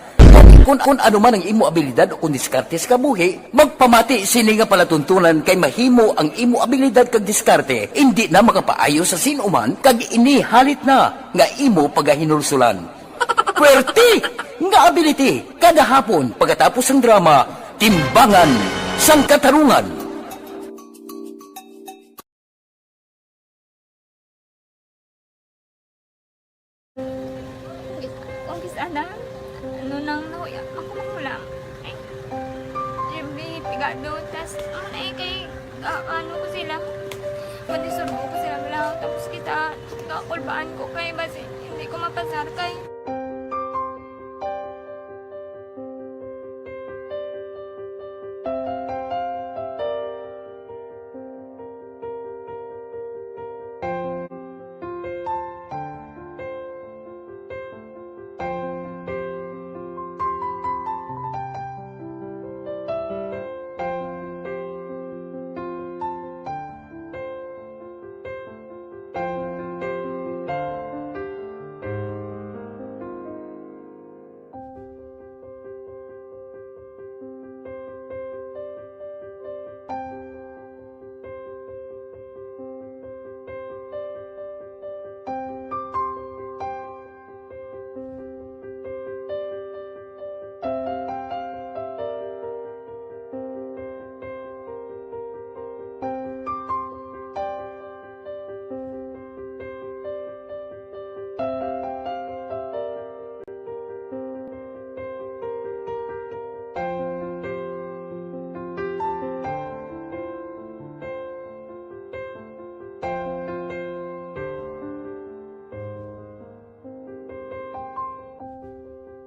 Kun, kun ano man ang imo abilidad o kun diskarte sa kabuhi, magpamati sini nga palatuntunan kay mahimo ang imo abilidad kag diskarte indi na makapaayo sa sin-o man kag ini halit na nga imo pagahinulsulan. Puwerte nga ability kada hapon pagkatapos sang drama, Timbangan sang Katarungan. Kung kis-, kung kis-, ana, ano nang nahuya, ako manghulam. Ay, Jimmy, pigado, tas, ano na eh, kay, ah, ano ko sila, madisurbo ko sila, wala, tapos kita, kakulbaan ko, kay basi, hindi ko mapasar, kay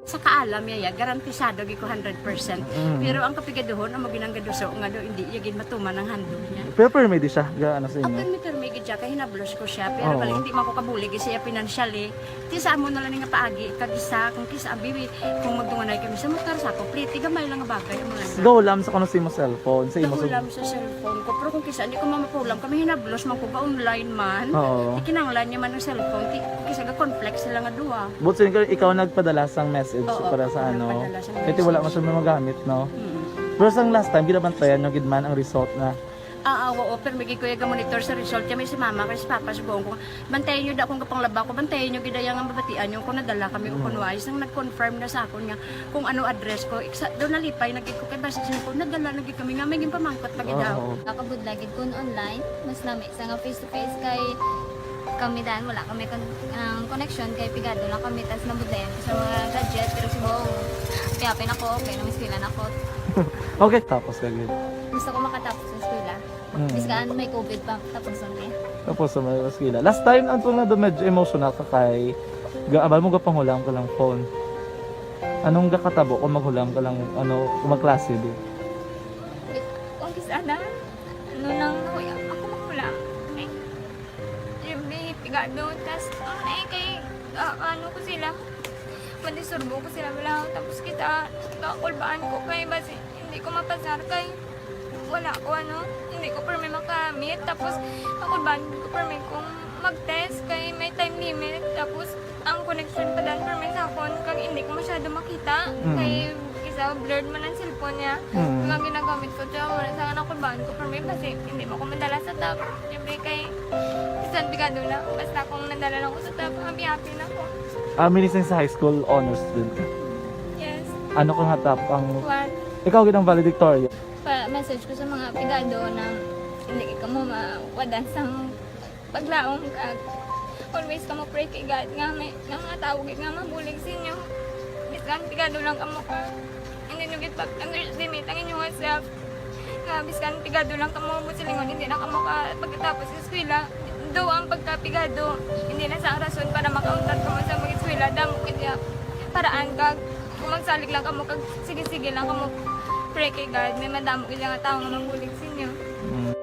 Sa kaalam niya, ya, garantisado gyud ko hundred percent. Mm. Pero ang kapigaduhon, amo ginang gaduso nga do, hindi niya gid matuman ang handog niya. Pero permi di siya, ga, ano sa imo? Ang permi, permi gid siya, kay hinablos ko siya. Pero Oo. bali, hindi man ko kabulig siya financially. Ti sa amo na lang nga paagi, kag isa, kung kisa, abi, kung magdunganay kami sa motor, sa ako, pliti, gamay lang nga bagay, amo lang. Gahulam sa kuno sa imo cellphone, sa imo Gahulam sa cellphone ko, pero kung kisa, hindi ko mamapulam, kami hinablos man ko, ga-online man. Oo. Ikinanglan niya man ang cellphone, ti, kung kisa, ga-conflict sila nga duha. But sin-, ikaw nagpadala sang message Oo, para sa ako ano? nagpadala sang Kaya ti wala message. man siya magamit, no? Mm. Pero sang last time, ginabantayan nyo gid man ang result na? Ah, ah, oo, pero may gid ko yung monitor sa result. Kaya may si mama, kay si papa, si buong ko. Bantayan nyo da kung kapanglaba ko, bantayan nyo gid ang mabatian nyo kung nadala kami o Mm. kung wais. Nang nag-confirm na sa akon nga kung ano address ko, iksa, doon nalipay na gid ko kay basta siya ko, nadala na gid kami nga may ginpamangkot pa gid daw. Oo. Nakabudla gid kun online, mas nami sa nga face to face kay kami dan, wala kami kon-, ang connection kay pigado lang kami, tas nabudlayan ko sa mga gadget, pero si Bong, happy-happy na ko, okay na, may eskwela na ko. Okay, tapos ka gid. Gusto ko makatapos sa eskwela. Mm. Bis ka, ano, may covid pa, tapos ang eh. Tapos sa mga eskwela. Last time, ang tunga do medyo emotional ka kay, ga-, abal mo gapanghulam ka lang phone. Anong gakatabo kung maghulam ka lang, ano, kung magklase di? Kung kis-, ana, ano nang nahuya, ako maghulam. Ay, Jimmy, pigado, tas, ano na eh, kay, ah, ano ko sila, madisurbo ko sila, wala, tapos kita, kakulbaan ko, kay basi, hindi ko mapasar, kay, wala ko, ano, hindi ko permi makamit, tapos, kakulbaan ko permi kung mag-test, kay may time limit, tapos, ang connection pa dan permi sa akon, kag hindi ko masyado makita, Mm. kay isa blurred man ang cellphone niya. Mm. Ang ginagamit ko, tiyo, wala sa akin ako, bawon ko permi, basi hindi mo ko madala sa top. Siyempre, kay, bisan pigado na, basta kung nadala lang ko sa top, happy-happy na ko. Ah, minising sa high school, honors student ka? Yes. Ano ka nga top ang One. Ikaw gid ang valedictorian? Pa-message ko sa mga pigado na hindi ka mo mawadan sang paglaom kag always kamo pray kay God nga may, nga mga tawo gid nga mabulig sa inyo. Bisan pigado lang kamo ka, hindi nyo gid pag-underestimate ang inyong self. Nga bisan pigado lang kamo, buot silingon, hindi na kamo ka pagkatapos sa eskwela. Do ang pagkapigado, hindi na sa rason para makauntat kamo sa mag-eskwela. Damo gid ya paraan kag kung magsalig lang kamo kag sige-sige lang kamo pray kay God, may madamo gid nga tawo nga mabulig sa inyo. Mm.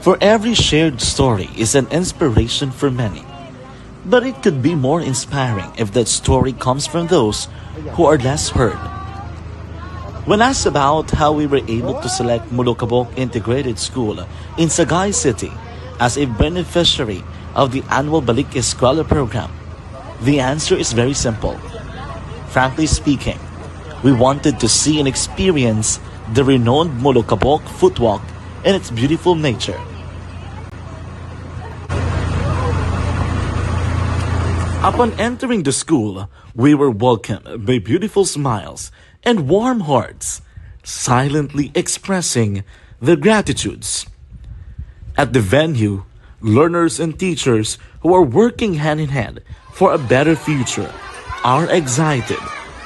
For every shared story is an inspiration for many. But it could be more inspiring if that story comes from those who are less heard. When asked about how we were able to select Molokabok Integrated School in Sagay City as a beneficiary of the annual Balik Eskwela program, the answer is very simple. Frankly speaking, we wanted to see and experience the renowned Molokabok Footwalk and its beautiful nature. Upon entering the school, we were welcomed by beautiful smiles and warm hearts, silently expressing their gratitudes. At the venue, learners and teachers who are working hand in hand for a better future are excited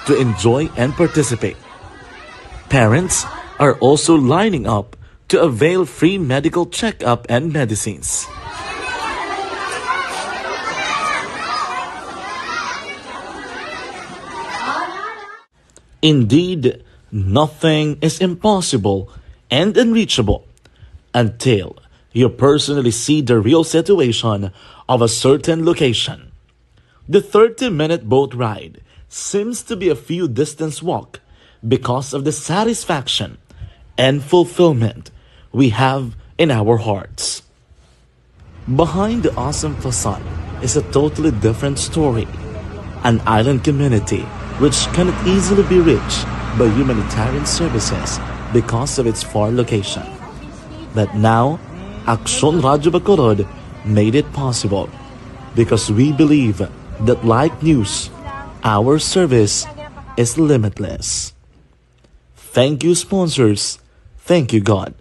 to enjoy and participate. Parents are also lining up to avail free medical checkup and medicines. Indeed, nothing is impossible and unreachable until you personally see the real situation of a certain location. The thirty-minute boat ride seems to be a few distance walk because of the satisfaction and fulfillment we have in our hearts. Behind the awesome facade is a totally different story. An island community which cannot easily be reached by humanitarian services because of its far location. But now, Aksyon Radyo Bacolod made it possible because we believe that, like news, our service is limitless. Thank you, sponsors. Thank you, God.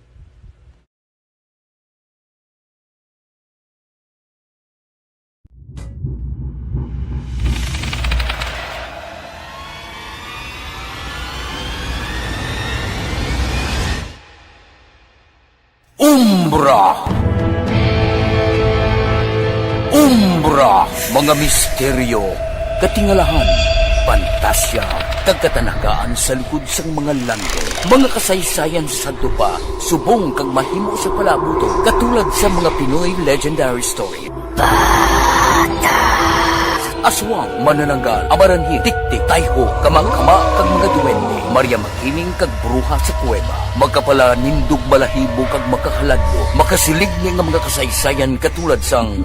Umbra. Umbra, mga misteryo, katingalahan, pantasya, kag katanagaan sa likod sang mga langit. Mga kasaysayan sa sadto pa, subong kag mahimo sa palabuton, katulad sa mga Pinoy legendary story. Aswang, manananggal, amaranhil, tiktik, tayho, kamangkama, kag mga duwende. Maria Makiling kag bruha sa kuweba. Makapalanindog balahibo kag makahaladlo. Makasiligni nga mga kasaysayan katulad sang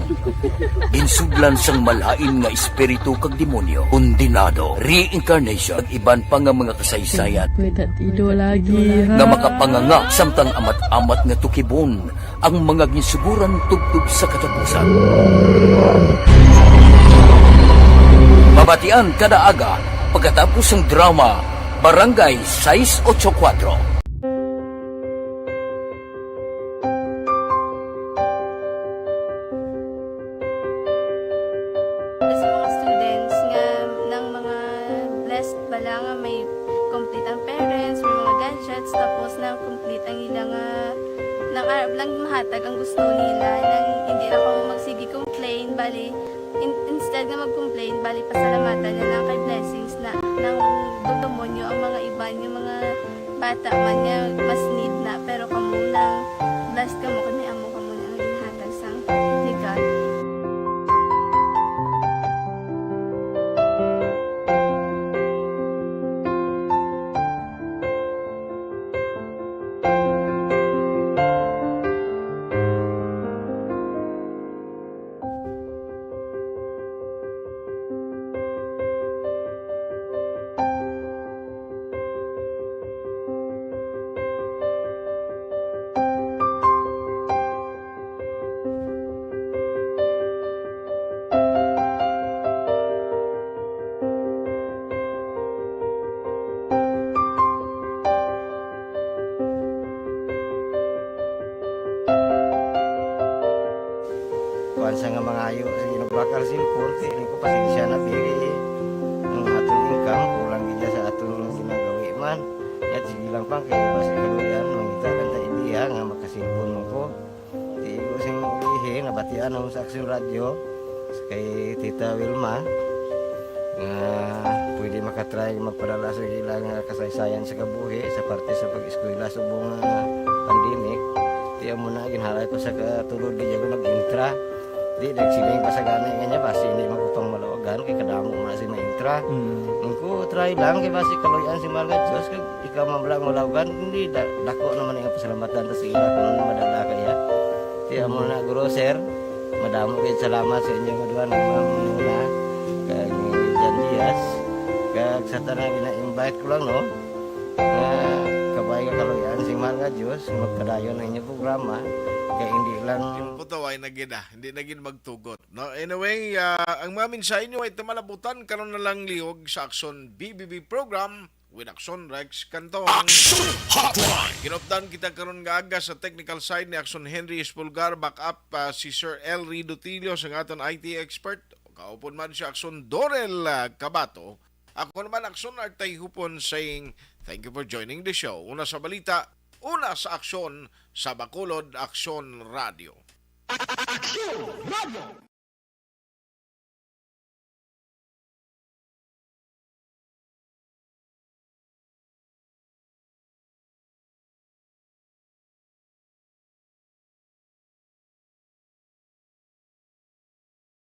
ginsudlan sang malain nga espiritu kag demonyo, kondenado, reincarnation, kag iban pa nga mga kasaysayan May tatido lagi, ha? nga makapanganga samtang amat-amat nga tukibon ang mga ginsuguran tubtob sa katapusan. Mabatian kada aga pagkatapos sang drama Barangay sais ocho kuwatro. Sa mga students nga nang mga blessed bala nga may complete ang parents, may mga gadgets, tapos na complete ang ila nga nang arab lang mahatag ang gusto nila, nang hindi na kamo magsige complain, bali, in-, instead nga mag-complain, bali, pasalamatan na lang kay blessings na nang demonyo ang mga iban nga mga bata man nga mas need na, pero kamo nang blessed kamo kay may amo kamo na nga ginhatag sang ni God. Kuwan sa nga mangayo sa ginubakal cellphone, kay ko pasensya na, pili ang aton income, kulang gid sa aton ginagawi man. Yat, sige lang pang, kay basi kaluyan, mangita lang ta idea nga makasilpon mo ko. Di ko sing ihi, nabatian ako sa Aksyon Radyo, kay Tita Wilma, nga pwede makatry magpadala sa ilang kasaysayan sa kabuhi sa parte sa pag-eskwela subong nga pandemic. Di Kaya mo na, ginhalay ko sa katulod, di ako nag-intra. Di, nagsiling pa sa gani nga niya, basi hindi magpapangmalawagan, kay kadamo mo na si ma-intra. Mm. Ang ko, try lang, kay basi kaluyan si mahal nga Diyos, kag ikaw man lang malawagan, hindi, da-, dako naman ang pasalamatan ta sa ila kung ano madala kaya. Kaya mo na, guro, sir, madamo kayo salamat sa inyo nga duha, ni Ma'am Nuna, kag ni Jan Diaz, kag sa tanan, gina-invite ko lang, no? Nga kabay nga kaluyan si mahal nga Diyos, magpadayon ang inyong programa, kay hindi lang Puto, ay na gid, ah. Hindi na gid magtugot, no? Anyway, ah, ang mga mensahe nyo ay tamalabutan karon na lang liwag sa Aksyon B B B program with Aksyon Rex Cantong. Aksyon Hotline! Ginupdan kita karon nga aga sa technical side ni Aksyon Henry Espulgar, backup, ah, si Sir L Ridotilio sa aton I T expert. Kaupon man si Aksyon Dorel, ah, Cabato. Ako naman, Aksyon Artay Hupon, saying, "Thank you for joining the show." Una sa balita, una sa aksyon, sa Bacolod, Aksyon Radio. Aksyon Radio.